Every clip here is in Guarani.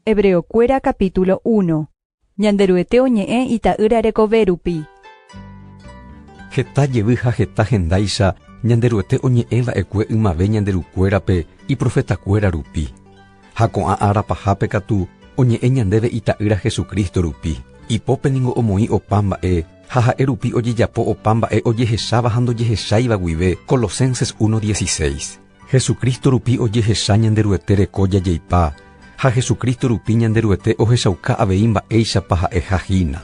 Hebreokuéra capítulo 1. Ñanderuete oñe'ẽ Ita'ýra rekove rupi. Heta jevy ha heta hendáicha Ñanderuete oñe'ẽ va'ekue ymave ñande rukuérape iprofetakuéra rupi. Ha ko'ã ára pahápe katu oñe'ẽ ñandéve Ita'ýra Jesucristo rupi. Ipópe ningo omoĩ opa mba'e ha ha'e rupi ojejapo opa mba'e ojehecháva ha ndojehecháiva guive Colosenses 1:16. Jesucristo rupi ojehecha Ñanderuete reko jajeipa, ha Jesucristo rupi Ñanderuete ohechauka avei mba'éichapa ha'eha hína.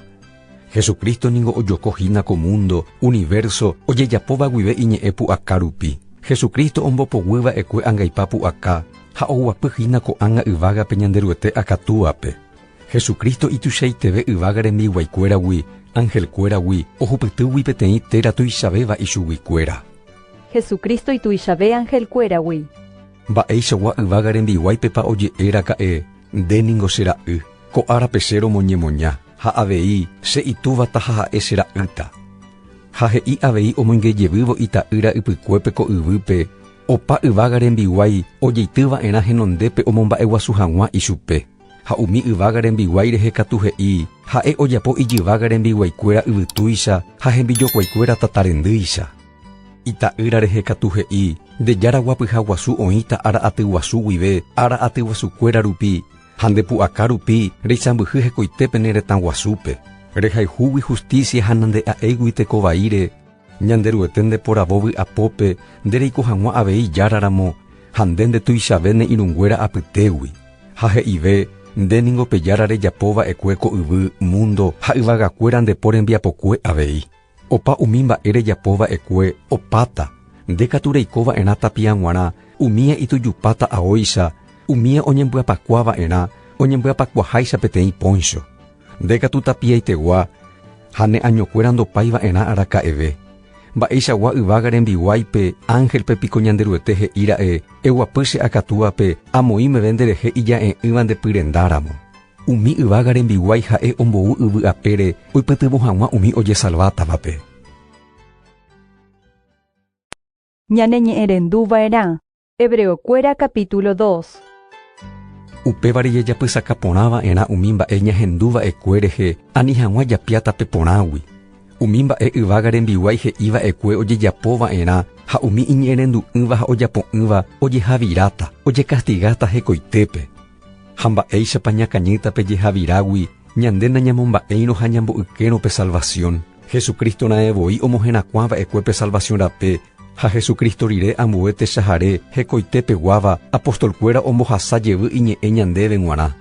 Jesucristo ningo ojoko hína ko mundo, universo, ojejapóva guive iñe'ẽ pu'aka rupi. Jesucristo ombopoguy va'ekue angaipa pu'aka ha oguapy hína ko'ág̃a yvágape Ñanderuete akatúape. Jesucristo ituichaiteve yvága rembiguaikuéragui, angelkuéragui, ohupytýgui peteĩ téra tuichavéva ichuguikuéra. Jesucristo ituichave angelkuéragui. Mba'eichagua yvága rembiguáipepa oje'e raka'e, Nde ningo che ra'y, ko árape che romoñemoña, ha avei, che itúvata ha ha'e che ra'ýta. Ha he'i avei omoinge jevývo ita'ýra ypykuépe ko yvýpe, opa yvága rembiguái ojeity va'erã henondépe omomba'eguasu hag̃ua ichupe. Ha umi yvága rembiguái rehe katu he'i, Ha'e ojapo ijyvága rembiguaikuéra yvytúicha ha hembijokuaikuéra tata rendýicha. Ita'ýra rehe katu he'i, Nde Jára guapyha guasu oĩta ára aty guasu guive ára aty guasukuéra rupi, ha nde pu'aka rupi reisãmbyhy hekoitépe ne retã guasúpe. Rehayhúgui justícia ha nande'a'éigui teko vaíre, Ñanderuete ndeporavo vy'apópe nde reiko hag̃ua avei Jára ramo, ha nde ndetuichave ne irũnguéra apytégui. Ha he'ive, Nde ningo pe Jára rejapo va'ekue ko yvy, múndo, ha yvagakuéra nde po rembiapokue avei. Opa umi mba'e rejapo va'ekue opáta, nde katu reiko va'erã tapia g̃uarã, umía itujupáta aóicha, umía oñembyapakua va'erã, oñembyapakuaháicha peteĩ póncho. Nde katu tapiaitegua, ha ne añokuéra ndopái va'erã araka'eve. Mba'eichagua yvága rembiguáipe, ánhelpe piko Ñanderuete he'i ra'e, Eguapy che akatúape, amoĩ meve nderehe ija'e'ỹva nde pyrendáramo. Umi yvága rembiguái ha'e ombou yvy apére oipytyvõ hag̃ua umi ojesalvátavape. Ñaneñe'ẽrendu va'erã. Hebreokuéra capítulo 2. Upévare jajapysaka porã va'erã umi mba'e ñahendu va'ekue rehe ani hag̃ua japia tape porãgui. Umi mba'e yvága rembiguái he'i va'ekue ojejapo va'erã ha umi iñe'ẽrendu'ỹva ha ojapo'ỹva ojehaviráta, ojekastigáta hekoitépe. Ha mba'éichapa ñakañýta pe jehavirágui ñande nañamomba'éirõ ha ñambo'ykérõ pe salvasión? Jesucristo raẽ voi omoherakuã va'ekue pe salvasión rape Ha Jesucristo rire ambue techahare hekoite peguáva apostolkuéra ombohasa jevy iñe'ẽ ñandéve g̃uarã.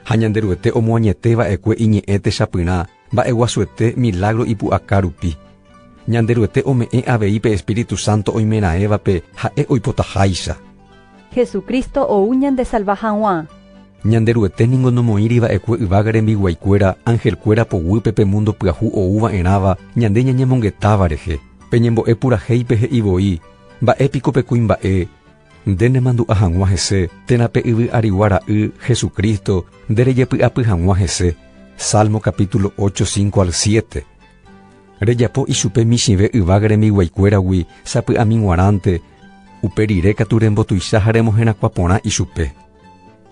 Ha Ñanderuete omoañete va'ekue iñe'ẽ techapyrã mba'eguasuete milagro ipu'aka rupi. Ñanderuete ome'ẽ avei pe Espíritu Santo oimeraẽvape ha'e oipotaháicha. Jesucristo ou ñandesalva hag̃ua. Ñanderuete ningo nomoĩri va'ekue yvága rembiguaikuéra angelkuéra poguýpe pe mundo pyahu ou va'erãva ñande ñañemongetáva rehe. Pe ñembo'e purahéipe he'i voi, Mba'e piko pe kuimba'e, nde nemandu'a hag̃ua hese, térã pe yvy arigua ra'y, Jesucristo, nde rejepy'apy hag̃ua hese? Salmo capítulo 8, 5 al 7. Rejapo ichupe michĩve yvága rembiguaikuéragui sapy'ami g̃uarãnte, upe rire katu rembotuicha ha remoherakuã porã ichupe.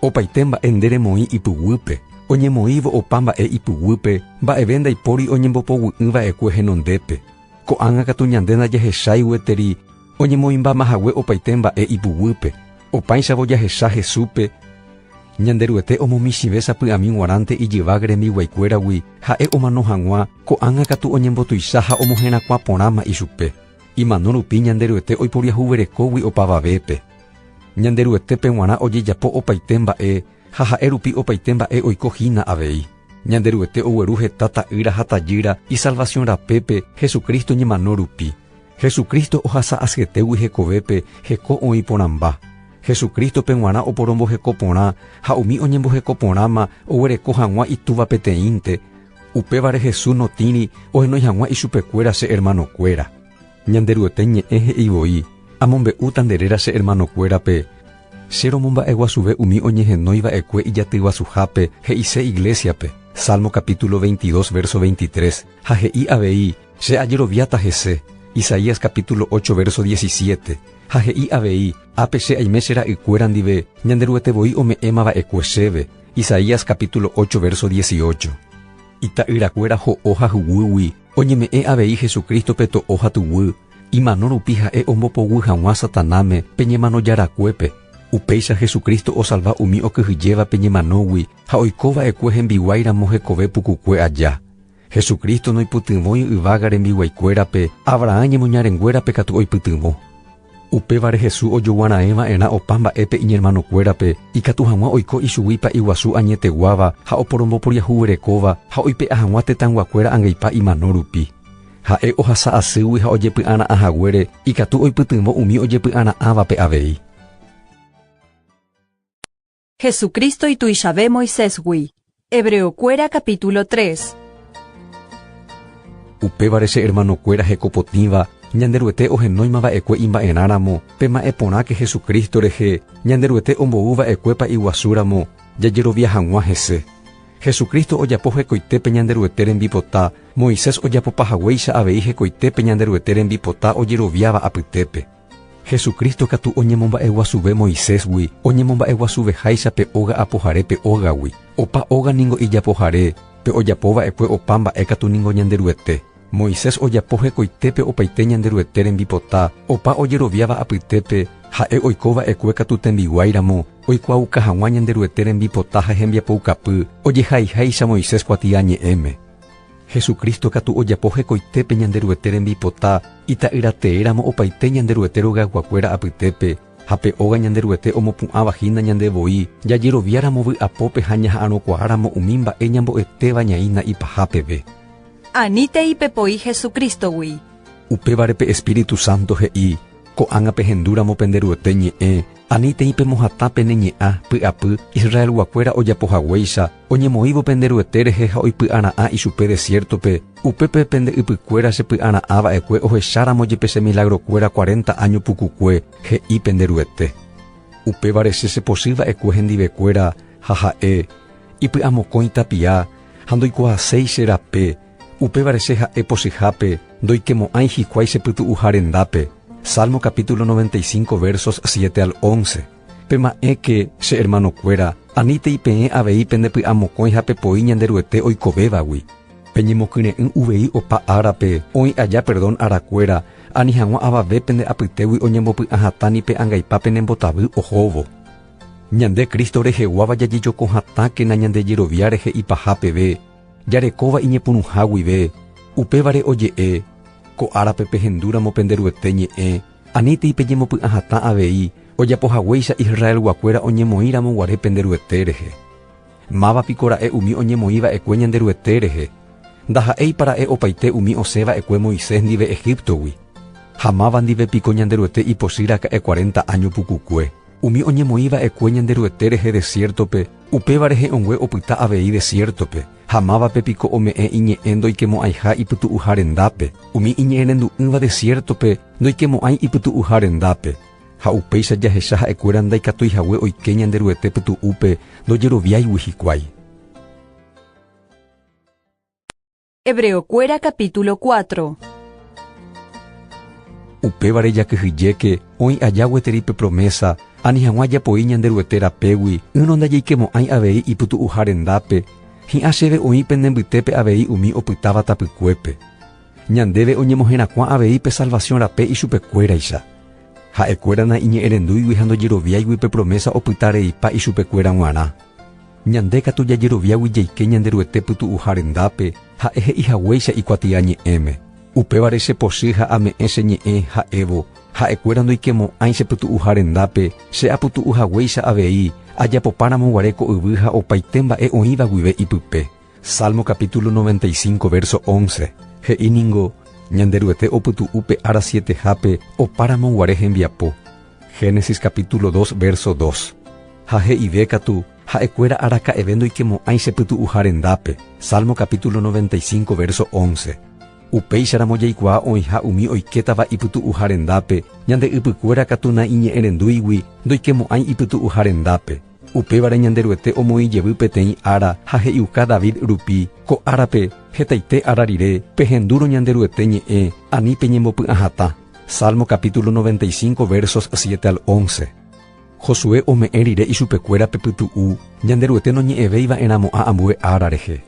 Opaite mba'e nde remoĩ ipyguýpe, oñemoĩvo opa mba'e ipyguýpe, mba'eve ndaipóri oñembopoguy'ỹ va'ekue henondépe. Ko'ág̃a katu ñande ndajahechái gueteri oñemoĩmbáma hague opaite mba'e ipuguýpe. Opáichavo jahecha Jesúspe, Ñanderuete omomichĩve sapy'ami g̃uarãnte ijyvága rembiguaikuéragui ha'e omano hag̃ua, ko'ág̃a katu oñembotuicha ha omoherakuã porãma ichupe. Imano rupi Ñanderuete oiporiahuverekógui opavavépe. Ñanderuetépe g̃uarã ojejapo opaite mba'e ha ha'e rupi opaite mba'e oiko hína avei. Ñanderuete ogueru heta ta'ýra ha tajýra isalvasiõ rapépe Jesucristo ñemano rupi. Jesucristo ohasa asyetégui hekovépe heko oĩ porãmba. Jesucristo-pe g̃uarã oporomboheko porã ha umi oñemboheko porãma oguereko hag̃ua Itúva peteĩnte, upévare Jesús notĩri ohenói hag̃ua ichupekuéra che hermanokuéra. Ñanderuete ñe'ẽ he'i voi, Amombe'úta nde réra che hermanokuérape, Che romomba'eguasuve umi oñehenói va'ekue ijatyguasuhápe, he'ise iglésiape, Salmo capítulo 22 verso 23, ha he'i avei, Che ajeroviáta hese, Isaías capítulo 8 verso 17, ha he'i avei, Ápe che aime che ra'ykuéra ndive, Ñanderuete voi ome'ẽma va'ekue chéve, Isaías capítulo 8 verso 18. Ita'yrakuéra ho'o ha huguýgui oñeme'ẽ avei Jesucristo-pe to'o ha tuguy, imano rupi ha'e ombopoguy hag̃ua Satanáme pe ñemano jarakuépe. Upéicha Jesucristo osalva umi okyhyjévape ñemanógui ha oikova'ekue hembiguái ramo hekove pukukue aja. Jesucristo noipytyvõi yvága rembiguaikuérape, Abraham ñemoñarenguérape katu oipytyvõ. Upévare Jesús ojoguaraẽ va'erã opa mba'épe iñermanokuérape, ikatu hag̃ua oiko ichugui pa'i guasu añeteguáva ha oporomboporiahuverekóva ha oipe'a hag̃ua tetãyguakuéra angaipa imano rupi. Ha'e ohasa asýgui ha ojepy'ara'ã haguére ikatu oipytyvõ umi ojepy'ara'ãvape avei. Jesucristo ituichave Moisésgui. Hebreokuéra capítulo 3. Upévare che hermanokuéra hekopotĩva, Ñanderuete ohenóima va'ekue imba'erã ramo, pema'ẽ porãke Jesucristo rehe, Ñanderuete ombou va'ekue pa'iguasu ramo, jajerovia hag̃ua hese. Jesucristo ojapo hekoitépe Ñanderuete rembipota, Moisés ojapopa haguéicha avei hekoitépe Ñanderuete rembipota ojeroviáva apytépe. Jesucristo katu oñemomba'eguasuve Moisésgui, oñemomba'eguasuveháicha pe óga apohare pe ógagui. Opa óga ningo ijapohare, pe ojapo va'ekue opa mba'e katu ningo Ñanderuete. Moisés ojapo hekoitépe opaite Ñanderuete rembipota, opa ojeroviáva apytépe, ha'e oiko va'ekue katu tembiguái ramo, oikuaauka hag̃ua Ñanderuete rembipota ha hembiapoukapy, ojehaiháicha Moisés kuatiañe'ẽme. Jesucristo katu ojapo hekoitépe Ñanderuete rembipota ita'yratee ramo opaite Ñanderuete rogayguakuéra apytépe, ha pe óga Ñanderuete omopu'ãva hína ñande voi jajerovia ramo vy'apópe ha ñaha'arõkuaa ramo umi mba'e ñambo'etéva ñaína ipaha peve. Anítei pepoi Jesucristo-gui. Upévare pe Espíritu Santo he'i, Ko'ág̃a pehendúramo pende Ruete ñe'ẽ, anítei pemohatã pene ñe'ã, py'apy, Israelguakuéra ojapo haguéicha, Oñemoĩvo pende Ruete rehe ha oipy'ara'ã ichupe desiértope, upépe pende ypykuéra chepy'ara'ã va'ekue ohecháramo jepe che milagrokuéra cuarenta áño pukukue, he'i pende Ruete. Upévare che chepochy va'ekue hendivekuéra, ha ha'e, ipy'amokõi tapia, ha ndoikuaaséi che rape, upévare che ha'e pochyhápe, ndoikemo'ãi hikuái che pytu'uha rendápe. Salmo capítulo 95 versos 7 al 11. Pema'ẽke, che hermanokuéra, anítei peẽ avei pende py'amokõi ha pepoi Ñanderuete oikovévagui. Peñemokyre'ỹ uvei opa árape, oĩ aja perdón arakuéra, ani hag̃ua avave pende apytégui oñembopy'ahatã ni pe angaipa penembotavy ohóvo. Ñande Cristo reheguáva jajejoko hatãkena ñande jerovia rehe ipaha peve, jarekóva iñepyrũha guive, upévare oje'e, Ko árape pehendúramo pende Ruete ñe'ẽ, Anítei peñemopy'ahatã avei, ojapo haguéicha Israelguakuéra oñemoĩ ramo guare pende Ruete rehe. Máva piko ra'e umi oñemoĩ va'ekue Ñanderuete rehe? Ndaha'éipa ra'e opaite umi osẽ va'ekue Moisés ndive Egíptogui? Ha máva ndive piko Ñanderuete ipochy raka'e cuarenta áño pukukue? Umi oñemoĩ va'ekue Ñanderuete rehe desiértope, upéva rehe'õngue opyta avei desiértope. Ha mávape piko ome'ẽ iñe'ẽ ndoikemo'ãiha ipytu'uha rendápe? Umi iñe'ẽrendu'ỹva desiértope ndoikemo'ãi ipytu'uha rendápe. Ha upéicha jahecha ha'ekuéra ndaikatúi hague oike Ñanderuete pytu'úpe ndojeroviáigui hikuái. Hebreokuéra capítulo 4. Upévare jakyhyjéke oĩ aja gueteri pe promesa, ani hag̃ua japoi Ñanderuete rapégui, ỹrõ ndajaikemo'ãi avei ipytu'uha rendápe, hi'ã chéve oĩ pende mbytépe avei umi opytáva tapykuépe. Ñandéve oñemoherakuã avei pe salvasiõ rape ichupekuéraicha. Ha'ekuéra naiñe'ẽrendúigui ha ndojeroviáigui pe promesa opyta reipa ichupekuéra g̃uarã. Ñande katu jajeroviágui jaike Ñanderuete pytu'uha rendápe, ha'e he'i haguéicha ikuatiañe'ẽme. Upévare che pochy ha ame'ẽ che ñe'ẽ ha'évo, ha'ekuéra ndoikemo'ãi che pytu'uha rendápe, che apytu'u haguéicha avei, ajapopa ramo guare ko yvy ha opaite mba'e oĩva guive ipype. Salmo capítulo 95 verso 11. He'i ningo, Ñanderuete opytu'u pe ára sietehápe opa ramo guare hembiapo. Génesis capítulo 2 verso 2. Ha he'ive katu, ha'ekuéra araka'eve ndoikemo'ãi che pytu'uha rendápe. Salmo capítulo 95 verso 11. Upéicharamo jaikuaa oĩha umi oikétava ipytu'uha rendápe, ñande ypykuéra katu naiñe'ẽrendúigui ndoikemo'ãi ipytu'uha rendápe. Upévare Ñanderuete omoĩ jevy peteĩ ára ha he'iuka David rupi, Ko árape, hetaite ára rire, pehendúrõ Ñanderuete ñe'ẽ, ani peñembopy'ahatã. Salmo capítulo 95 versos 7 al 11. Josué ome'ẽ rire ichupekuéra pe pytu'u, Ñanderuete noñe'ẽvéi va'erãmo'ã ambue ára rehe.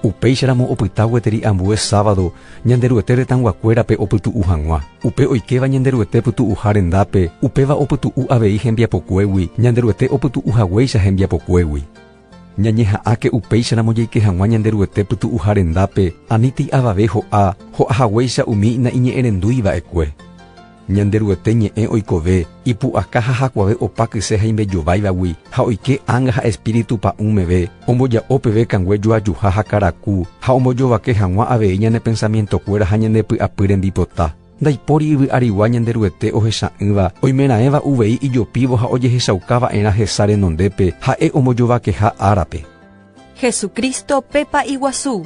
Upéicharamo opyta gueteri ambue sábado Ñanderuete retãyguakuérape opytu'u hag̃ua. Upe oikéva Ñanderuete pytu'uha rendápe, upéva opytu'u avei hembiapokuégui, Ñanderuete opytu'u haguéicha hembiapokuégui. Ñañeha'ãke upéicharamo jaike hag̃ua Ñanderuete pytu'uha rendápe, anítei avave ho'a, ho'a haguéicha umi naiñe'ẽrendúi va'ekue. Ñanderuete ñe'ẽ oikove, ipu'aka ha hakuave opa kyse ha imbejováivagui, ha oike ánga ha espíritu pa'ũ meve, omboja'o peve kangue joajuha ha karaku, ha ombojovake hag̃ua avei ñane pensamientokuéra ha ñande py'apy rembipota. Ndaipóri yvy arigua Ñanderuete ohecha'ỹva, oimeraẽva uvei ijopívo ha ojehechauka va'erã hesa renondépe, ha'e ombojovakeha árape. Jesucristo pe Pa'i Guasu.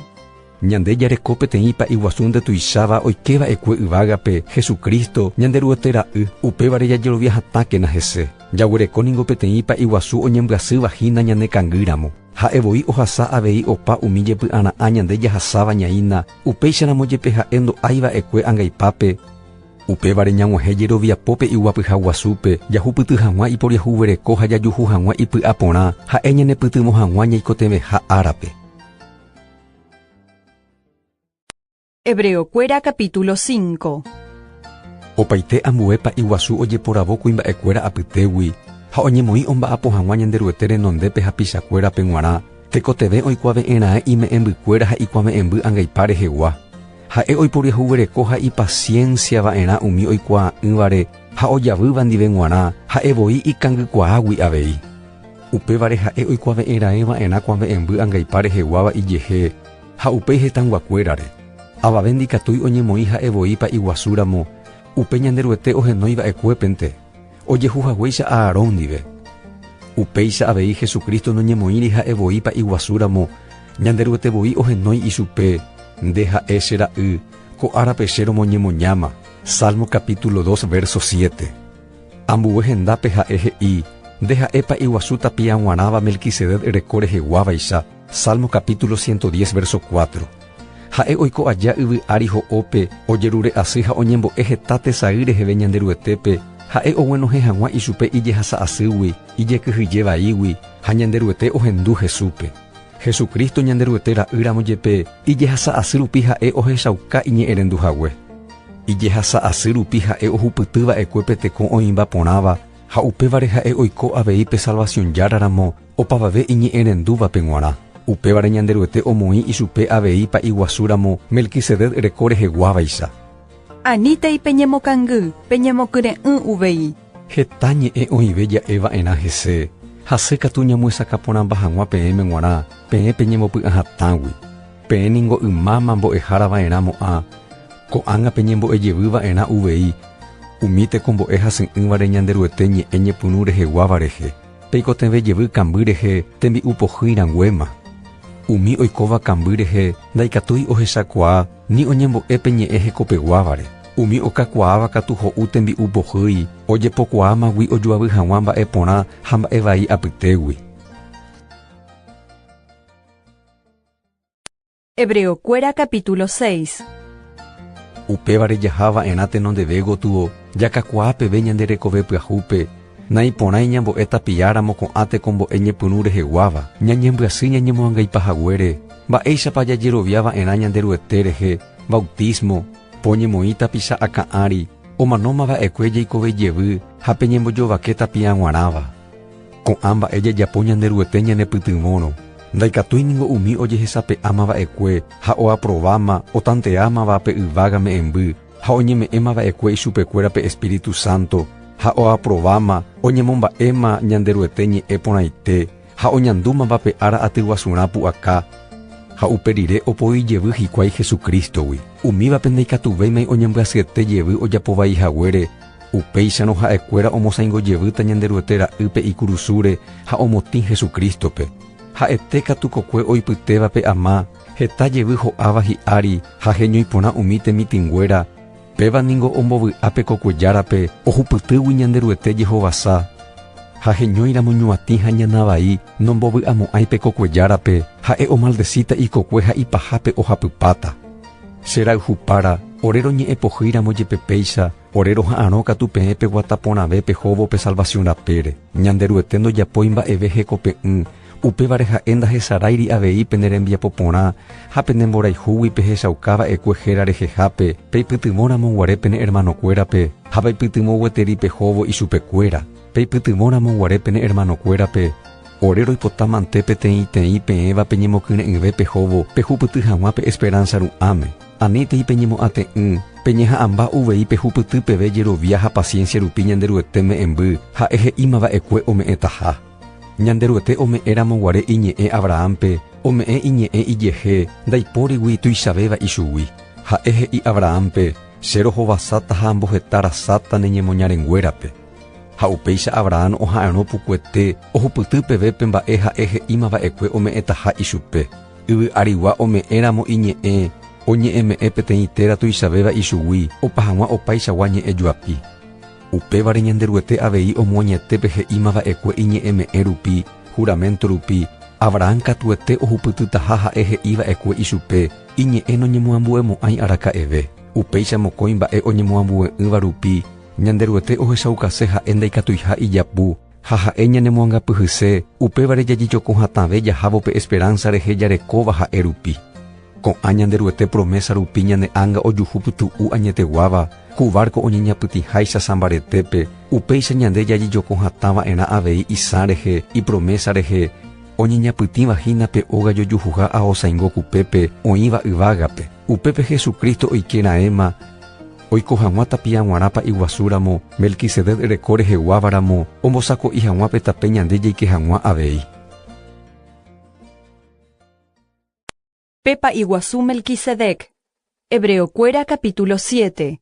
Ñande jareko peteĩ Pa'i Guasu ndetuicháva oike va'ekue yvágape, Jesucristo, Ñanderuete Ra'y, upévare jajerovia hatãkena hese. Jaguereko ningo peteĩ Pa'i Guasu oñembyasýva hína ñane kangýramo. Ha'e voi ohasa avei opa umi jepy'ara'ã ñande jahasáva ñaína, upéicharamo jepe ha'e ndo'ái va'ekue angaipápe, upévare ñag̃uahẽ jeroviapópe iguapyha guasúpe, jahupyty hag̃ua iporiahuvereko ha jajuhu hag̃ua ipy'aporã, ha'e ñanepytyvõ hag̃ua ñaikotevẽha árape. Hebreokuéra capítulo 5. Opaite ambue pa'i guasu ojeporavo kuimba'ekuéra apytégui ha oñemoĩ omba'apo hag̃ua Ñanderuete renondépe hapichakuérape g̃uarã, tekotevẽ oikuave'ẽraẽ ime'ẽmbykuéra ha ikuave'ẽmby angaipa rehegua. Ha'e oiporiahuvereko ha ipasiénsia va'erã umi oikuaa'ỹvare ha ojavýva ndive g̃uarã, ha'e voi ikangykuaágui avei. Upévare ha'e oikuave'ẽraẽ va'erã kuave'ẽmby angaipa reheguáva ijehe ha upéi hetãyguakuérare. Avave ndikatúi oñemoĩ ha'e voi pa'iguasu ramo, upe Ñanderuete ohenói va'ekuépente, ojehu haguéicha Aarón ndive. Upéicha avei Jesucristo noñemoĩri ha'e voi pa'iguasu ramo, Ñanderuete voi ohenói ichupe, Nde ha'e che ra'y, ko árape che romoñemoñáma. Salmo capítulo 2 verso 7. Ambue hendápe ha'e he'i, Nde ha'e pa'iguasu tapia g̃uarãva Melquisedec reko reheguávaicha, Salmo capítulo 110 verso 4. Ha'e oiko aja yvy ári ho'ópe, ojerure asy ha oñembo'e heta tesay reheve Ñanderuetépe, ha'e oguenohẽ hag̃ua ichupe ijehasa asýgui, ijekyhyje vaígui, ha Ñanderuete ohendu Jesúspe. Jesucristo Ñanderuete Ra'y ramo jepe, ijehasa asy rupi ha'e ohechauka iñe'ẽrendu hague. Ijehasa asy rupi ha'e ohupyty va'ekue pe teko oĩmba porãva, ha upévare ha'e oiko avei pe salvación Jára ramo opavave iñe'ẽrendúvape g̃uarã. Upévare Ñanderuete omoĩ ichupe avei pa'i guasu ramo Melquisedec reko reheguávaicha. Anítei peñemokangy, peñemokyre'ỹ uvei. Heta ñe'ẽ oĩve ja'e va'erã hese, hasy katu ñamyesakã porãmba hag̃ua peẽme g̃uarã, peẽ peñembopy'ahatãgui. Peẽ ningo ymáma mbo'ehára va'erã mo'ã, ko'ág̃a peñembo'e jevy va'erã uvei umi tekombo'e hasy'ỹvare Ñanderuete ñe'ẽ ñepyrũ reheguáva rehe. Peikotevẽ jevy kamby rehe tembi'u pohýi rãnguéma. Umi oikóva kamby rehe ndaikatúi ohechakuaa ni oñembo'e pe ñe'ẽ hekopeguávare. Umi okakuaáva katu ho'u tembi'u pohýi ojepokuaámagui ojoavy hag̃ua mba'e porã ha mba'e vai apytégui. Hebreokuéra capítulo 6. Upévare jaha va'erã tenondeve gotyo jakakuaa peve ñande rekove pyahúpe, naiporãi ñambo'e tapiáramo ko'ã tekombo'e ñepyrũ reheguáva, ñañembyasy ñañemoangaipa haguére, mba'éichapa jajerovia va'erã Ñanderuete rehe, bautismo, po ñemoĩ tapicha akã ári, omanóma va'ekue jaikove jevy ha pe ñembojovake tapia g̃uarãva. Ko'ã mba'e jajapo Ñanderuete ñanepytyvõrõ. Ndaikatúi ningo umi ojehesape'áma va'ekue ha oaprováma, otanteámava pe yvága me'ẽmby ha oñeme'ẽma va'ekue ichupekuéra pe Espíritu Santo, ha oaprováma, oñemomba'éma Ñanderuete ñe'ẽ porãite ha oñandúmava pe ára atyguasurã pu'aka, ha upe rire opoi jevy hikuái Jesucristo-gui. Umívape ndaikatuvéimai oñembyasyete jevy ojapovai haguére, Upéicharõ ha'ekuéra omosãingo jevýta Ñanderuete Ra'ýpe ikurusúre ha omotĩ Jesucrístope. Ha'ete katu kokue oipytéva pe ama, heta jevy ho'áva hi'ári ha heñói porã umi temitỹnguéra, péva ningo ombovy'a pe kokue járape ohupytýgui Ñanderuete jehovasa. Ha heñóiramo ñuatĩ ha ñana vai nombovy'amo'ãi pe kokue járape, ha'e omaldesíta ikokue ha ipahápe ohapypáta. Che rayhupára, ore roñe'ẽ pohýiramo jepe péicha. Ore roha'arõ katu peẽ peguata porãve pehóvo pe salvación rapére. Ñanderuete ndojapói mba'eve hekope'ỹ, upévare ha'e ndahesaráiri avei pene rembiapo porã ha pene mborayhúgui pehechauka va'ekue héra rehehápe, peipytyvõ ramo guare pene hermanokuérape ha peipytyvõ gueteri pehóvo ichupekuéra. Peipytyvõ ramo guare pene hermanokuérape, ore roipota mante peteĩteĩ peẽva peñemokyre'ỹve pehóvo pehupyty hag̃ua pe esperanza ru'ãme. Anítei peñemo'ãte'ỹ, peñeha'ãmba uvei pehupyty peve jerovia ha paciencia rupi Ñanderuete me'ẽmby ha'e he'íma va'ekue ome'ẽtaha. Ñanderuete ome'ẽ ramo guare iñe'ẽ Abrahámpe, ome'ẽ iñe'ẽ ijehe, ndaipórigui tuichavéva ichugui. Ha'e he'i Abrahámpe, Che rohovasáta ha amboheta rasáta ne ñemoñarenguérape. Ha upéicha Abraham oha'arõ pukuete ohupyty peve pe mba'e ha'e he'íma va'ekue ome'ẽtaha ichupe. Yvy arigua ome'ẽ ramo iñe'ẽ, oñe'ẽme'ẽ peteĩ téra tuichavéva ichugui opa hag̃ua opaichagua ñe'ẽ joapi. Upévare Ñanderuete avei omoañete pe he'íma va'ekue iñe'ẽme'ẽ rupi, juramento rupi, Abraham katuete ohupytytaha ha'e he'i va'ekue ichupe, iñe'ẽ noñemoambuemo'ãi araka'eve. Upéicha mokõi mba'e oñemoambue'ỹva rupi, Ñanderuete ohechaukase ha'e ndaikatuiha ijapu, ha ha'e ñanemoangapyhyse, upévare jajejoko hatãve jahávo pe esperanza rehe jarekóva ha'e rupi. Ko'ã Ñanderuete promesa rupi ñane ánga ojuhu pytu'u añeteguáva, ku barco oñeñapytĩháicha sã mbaretépe, upéicha ñande jajejoko hatã va'erã avei isã rehe, ipromesa rehe, oñeñapytĩva hína pe óga jojuhuha aosaingo kupépe oĩva yvágape. Upépe Jesucristo oike raẽma, oiko hag̃ua tapia g̃uarã pa'iguasu ramo, Melquisedec reko reheguáva ramo, ombosako'i hag̃ua pe tape ñande jaike hag̃ua avei. Pe pa'iguasu Melquisedec. Hebreokuéra capítulo 7.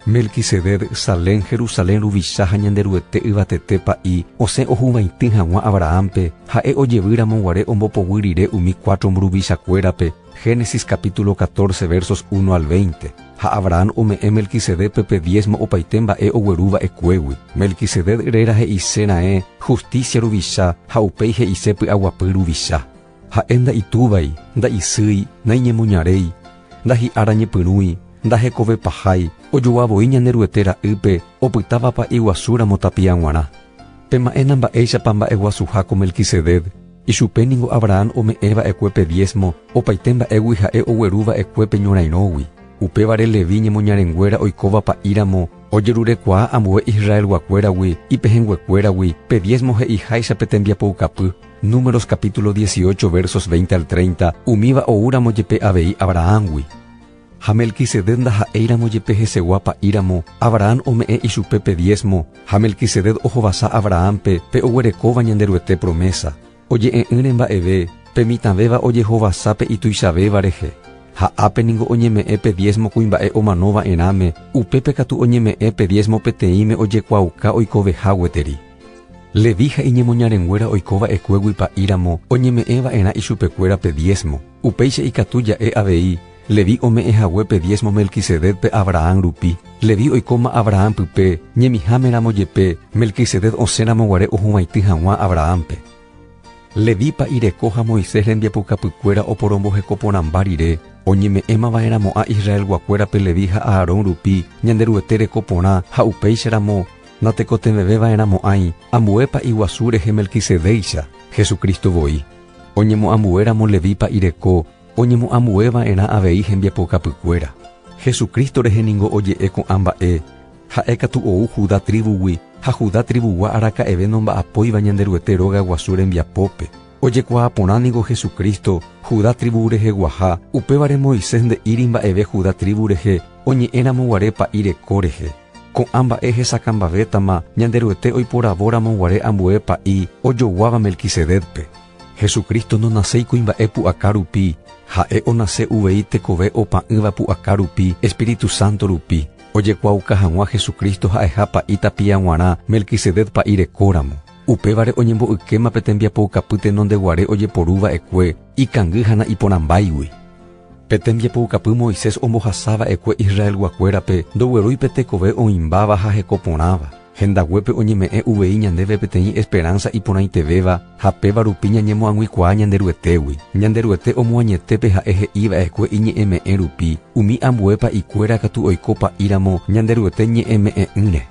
Melquisedec, Salem, Jerusalén ruvicha ha Ñanderuete yvatete pa'i, osẽ ohuvaitĩ hag̃ua Abrahámpe, ha'e ojevy ramo guare ombopoguy rire umi cuatro mburuvichakuérape, Génesis capítulo 14 versos 1 al 20. Ha Abraham ome'ẽ Melquisedécpe pe diezmo opaite mba'e ogueru va'ekuégui. Melquisedec réra he'ise raẽ justicia ruvicha ha upéi he'ise py'aguapy ruvicha. Ha'e nda'itúvai, nda'isýi, naiñemoñaréi, ndahi'ára ñepyrũi, ndahekovepahái, ojogua voi Ñanderuete Ra'ýpe, opytáva pa'i guasu ramo tapia g̃uarã. Pema'ẽna mba'éichapa mba'eguasuha ko Melquisedec, ichupe ningo Abraham ome'ẽ va'ekue pe diezmo opaite mba'égui ha'e ogueru va'ekue pe ñorairõgui. Upévare Leví ñemoñarenguéra oikóva pa'i ramo ojerurekuaa ambue Israelguakuéragui, ipehẽnguekuéragui, pe diezmo he'iháicha pe tembiapoukapy. Números capítulo 18 versos 20 al 30, umíva oúramo jepe avei Abrahámgui. Ha Melquisedec ndaha'éiramo jepe hesegua pa'íramo, Abraham ome'ẽ ichupe pe diezmo, ha Melquisedec ohovasa Abrahámpe pe oguerekóva Ñanderuete promesa. Oje'e'ỹre mba'eve, pe mitãvéva ojehovasa pe ituichavéva rehe. Ha ápe ningo oñeme'ẽ pe diezmo kuimba'e omano va'erãme, upépe katu oñeme'ẽ pe diezmo peteĩme ojekuaauka oikoveha gueteri. Leví ha iñemoñarenguéra oiko va'ekuégui pa'i ramo oñeme'ẽ va'erã ichupekuéra pe diezmo. Upéicha ikatu ja'e avei, Leví ome'ẽ hague pe diezmo Melquisedécpe Abraham rupi. Leví oikóma Abraham pype, ñemiháme ramo jepe, Melquisedec osẽ ramo guare ohuvaitĩ hag̃ua Abrahámpe. Leví pa'i reko ha Moisés rembiapokapykuéra oporomboheko porãmba rire, oñeme'ẽma va'erãmo'ã Israelguakuérape Leví ha Aarón rupi Ñanderuete reko porã ha upéicha ramo natekotevẽve va'erãmo'ãi ambue pa'i guasu rehe Melquisedéicha, Jesucristo voi. Oñemoambue ramo Leví pa'i reko, oñemoambue va'erã avei hembiapokapykuéra. Jesucristo rehe ningo oje'e ko'ã mba'e, Ha'e katu ou Judá trívugui, ha Judá trivugua araka'eve nomba'apóiva Ñanderuete róga guasu rembiapópe. Ojekuaa porã ningo Jesucristo, Judá trívu reheguaha, upévare Moisés nde'íri mba'eve Judá trívu rehe oñe'ẽ ramo guare pa'i reko rehe. Ko'ã mba'e hesakãmbavétama Ñanderuete oiporavo ramo guare ambue pa'i ojoguáva Melquisedécpe. Jesucristo nonaséi kuimba'e pu'aka rupi, ha'e onase uvei tekove opa'ỹva pu'aka rupi, Espíritu Santo rupi, ojekuaauka hag̃ua Jesucristo ha'eha pa'i tapia g̃uarã Melquisedec pa'i rekóramo. Upévare oñembo'ykéma pe tembiapoukapy tenondeguare ojeporu va'ekue ikangy ha na'iporãmbáigui. Pe tembiapoukapy Moisés ombohasa va'ekue Israelguakuérape ndoguerúi pe tekove oĩmbáva ha heko porãva. Hendaguépe oñeme'ẽ uvei ñandéve peteĩ esperánsa iporãitevéva ha péva rupi ñañemoag̃uikuaa Ñanderuetégui. Ñanderuete omoañete pe ha'e he'i va'ekue iñe'ẽme'ẽ rupi, umi ambue pa'ikuéra katu oiko pa'íramo Ñanderuete ñe'ẽme'ẽ'ỹre.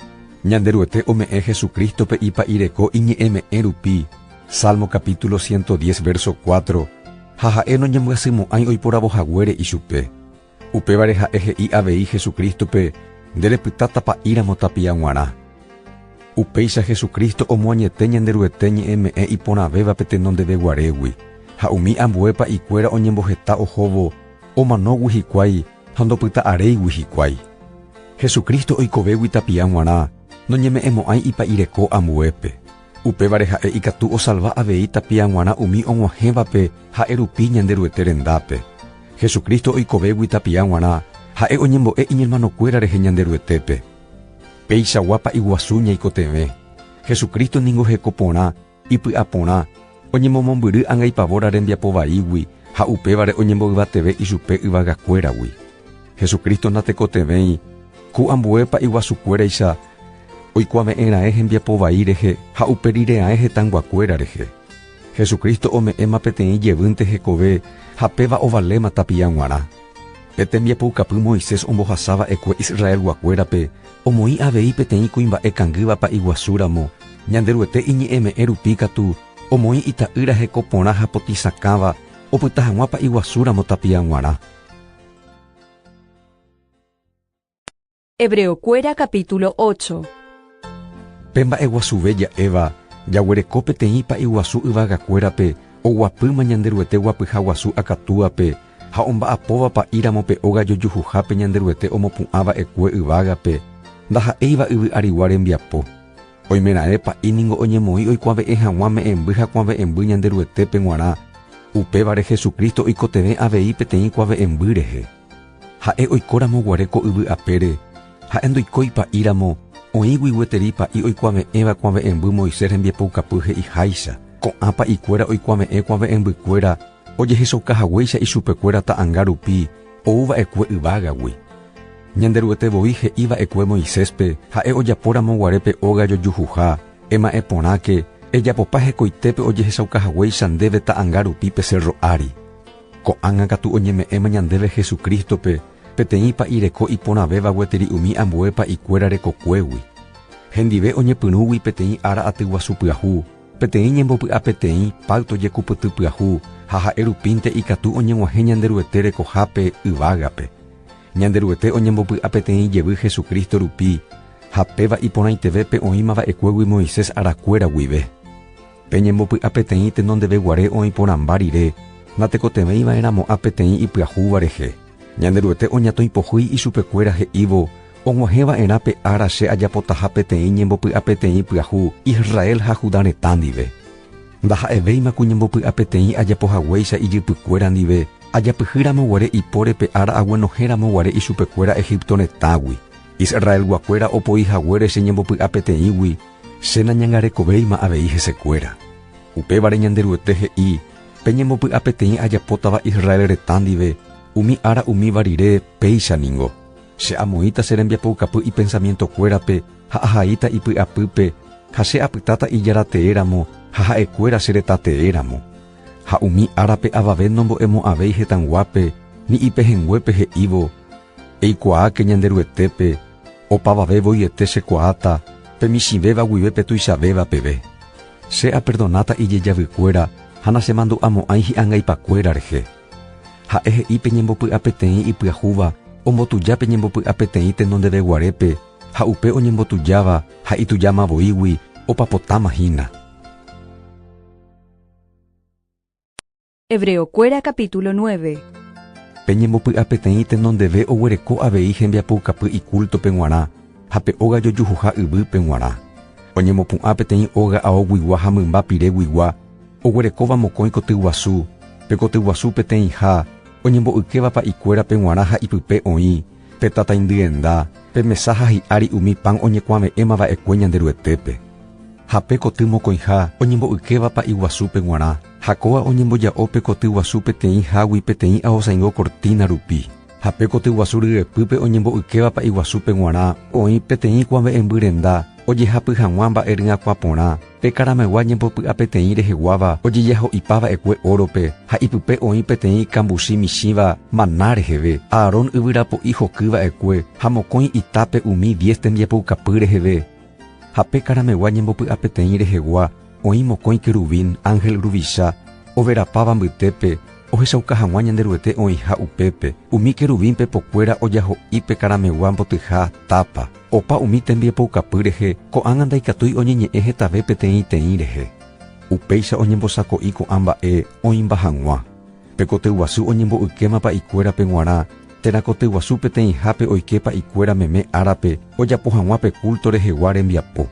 Ñanderuete ome'ẽ Jesucrístope ipa'ireko iñe'ẽme'ẽ rupi, Salmo capítulo 110 verso 4, ha ha'e noñembyasymo'ãi oiporavo haguére ichupe. Upévare ha'e he'i avei Jesucrístope, Nde repytáta pa'íramo tapia g̃uarã. Upéicha Jesucristo omoañete Ñanderuete ñe'ẽme'ẽ iporãvéva pe tenondeveguarégui, ha umi ambue pa'ikuéra oñemboheta ohóvo, omanógui hikuái ha ndopyta'aréigui hikuái. Jesucristo oikovégui tapia g̃uarã, noñeme'ẽmo'ãi ipa'ireko ambuépe. Upévare ha'e ikatu osalva avei tapia g̃uarã umi og̃uahẽvape ha'e rupi Ñanderuete rendápe. Jesucristo oikovégui tapia g̃uarã, ha'e oñembo'e iñermanokuéra rehe Ñanderuetépe. Peichagua pa'iguasu ñaikotevẽ. Jesucristo ningo heko porã, ipy'a porã, oñemomombyry angaipavóra rembiapo vaígui ha upévare oñemboyvateve ichupe yvagakuéragui. Jesucristo natekotevẽi ku ambue pa'iguasukuéraicha oikuave'ẽ raẽ hembiapo vai rehe ha upe rire raẽ hetãyguakuéra rehe. Jesucristo ome'ẽma peteĩ jevýnte hekove ha péva ovaléma tapia g̃uarã. Pe tembiapoukapy Moisés ombohasa va'ekue Israelguakuérape omoĩ avei peteĩ kuimba'e kangýva pa'iguasu ramo, Ñanderuete iñe'ẽme'ẽ rupi katu omoĩ ita'ýra heko porã ha potĩ sakãva opyta hag̃ua pa'iguasu ramo tapia g̃uarã. Hebreokuéra capítulo 8. Pe mba'eguasuve ja'éva, jaguereko peteĩ pa'iguasu yvagakuérape oguapýma Ñanderuete guapyha guasu akatúape ha omba'apóva pa'íramo pe óga jojuhuhápe Ñanderuete omopu'ã va'ekue yvágape, ndaha'éiva yvy arigua rembiapo. Oimeraẽ pa'i ningo oñemoĩ oikuave'ẽ hag̃ua me'ẽmby ha kuave'ẽmby Ñanderuetépe g̃uarã, upévare Jesucristo oikotevẽ avei peteĩ kuave'ẽmby rehe. Ha'e oikóramo guare ko yvy apére, ha'e ndoikói pa'i ramo, oĩgui gueteri pa'i oikuave'ẽva kuave'ẽmby Moisés rembiapoukapy he'iháicha. Ko'ã pa'ikuéra oikuave'ẽ kuave'ẽmbykuéra ojehechauka haguéicha ichupekuéra ta'anga rupi ou va'ekue yvágagui. Ñanderuete voi he'i va'ekue Moiséspe ha'e ojapo ramo guare pe óga jojuhuha, Ema'ẽ porãke, ejapopa hekoitépe ojehechauka haguéicha ndéve ta'anga rupi pe sérro ári. Ko'ág̃a katu oñeme'ẽma ñandéve Jesucrístope, peteĩ pa'i reko iporãvéva gueteri umi ambue pa'ikuéra rekokuégui. Hendive oñepyrũgui peteĩ ára atyguasu pyahu, peteĩ ñembopy'apeteĩ pácto jekupyty pyahu ha ha'e rupínte ikatu oñeg̃uahẽ Ñanderuete rekohápe yvágape. Ñanderuete oñembopy'apeteĩ jevy Jesucristo rupi, ha péva iporãiteve pe oĩma va'ekuégui Moisés arakuéra guive. Pe ñembopy'apeteĩ tenondeve guare oĩ porãmba rire, natekotevẽi va'erãmo'ã peteĩ ipyahúva rehe. Ñanderuete oñatõi pohýi ichupekuéra he'ívo, Og̃uahẽ va'erã pe ára che ajapotaha peteĩ ñembopy'apeteĩ pyahu Israel ha Judá retã ndive. Ndaha'evéima ku ñembopy'apeteĩ ajapo haguéicha ijypykuéra ndive, ajapyhy ramo guare ipóre pe ára aguenohẽ ramo guare ichupekuéra Egipto retãgui. Israelguakuéra opoi haguére che ñembopy'apeteĩgui, che nañangarekovéima avei hesekuéra. Upévare Ñanderuete he'i, Pe ñembopy'apeteĩ ajapótava Israel retã ndive, umi ára umíva rire, péicha ningo. Che amoĩta che rembiapoukapy ipensamientokuérape ha ahaíta ipy'apýpe, ha che apytáta Ijára tee ramo ha ha'ekuéra che retã tee ramo. Ha umi árape avave nombo'emo'ãvéi hetãyguápe ni ipehẽnguépe he'ívo, Eikuaáke Ñanderuetépe, opavave voiete chekuaáta, pe michĩvéva guive pe tuichavéva peve. Che aperdonáta ijejavykuéra ha nachemandu'amo'ãi hi'angaipakuéra rehe. Ha'e he'i pe ñembopy'apeteĩ ipyahúva ombotuja pe ñembopy'apeteĩ tenondeveguarépe ha upe oñembotujáva ha itujáma voígui opapotáma hína. Hebreokuéra capítulo 9. Pe ñembopy'apeteĩ tenondeve oguereko avei hembiapoukapy ikúltope g̃uarã ha pe óga jojuhuha yvýpe g̃uarã. Oñemopu'ã peteĩ óga aoguigua ha mymba pireguigua, oguerekóva mokõi kotyguasu, pe kotyguasu peteĩha, oñembo'ykéva pa'ikuérape g̃uarã ha ipype oĩ, pe tataindyenda, pe mesa ha hi'ári umi pan oñekuave'ẽma va'ekue Ñanderuetépe. Ha pe koty mokõiha oñembo'ykéva pa'i guasúpe g̃uarã, ha kóa oñemboja'o pe koty guasu peteĩ hágui peteĩ aosãingo kortína rupi. Ha pe koty guasu ryepýpe oñembo'ykéva pa'i guasúpe g̃uarã oĩ peteĩ kuave'ẽmby renda. ojehapy hag̃ua mba'e ryakuã porã, pe karamegua ñembopy'apeteĩ reheguáva ojejaho'ipa va'ekue órope ha ipype oĩ peteĩ kambuchi michĩva maná reheve, Aarón yvyrapo'i hoky va'ekue ha mokõi itápe umi diez tembiapoukapy reheve. Ha pe karamegua ñembopy'apeteĩ rehegua oĩ mokõi querubín, ángel ruvicha, overapáva mbytépe, ohechauka hag̃ua Ñanderuete oĩha upépe, umi querubín pepokuéra ojaho'i pe karamegua mbotyha tápa. Opa umi tembiapoukapy rehe ko'ág̃a ndaikatúi oñeñe'ẽ hetave peteĩteĩ rehe. Upéicha oñembosako'i ko'ã mba'e oĩmba hag̃ua. Pe kotyguasu oñembo'ykéma pa'ikuérape g̃uarã, térã kotyguasu peteĩhápe oike pa'ikuéra meme árape ojapo hag̃ua pe culto rehegua rembiapo.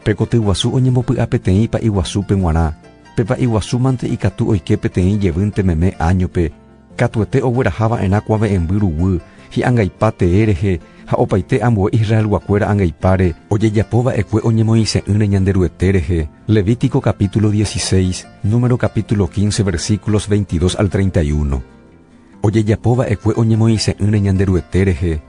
Pe kotyguasu oñembopy'apeteĩ pa'iguasúpe g̃uarã, pe pa'iguasúmante ikatu oike peteĩ jevýnte meme áñope, katuete ogueraha va'erã kuave'ẽmby ruguy hi'angaipa tee rehe ha opaite ambue Israelguakuéra angaipáre ojejapo va'ekue oñemoĩse'ỹre Ñanderuete rehe, Levítico capítulo 16, Número capítulo 15 versículos 22 al 31. Ojejapo va'ekue oñemoĩse'ỹre Ñanderuete rehe,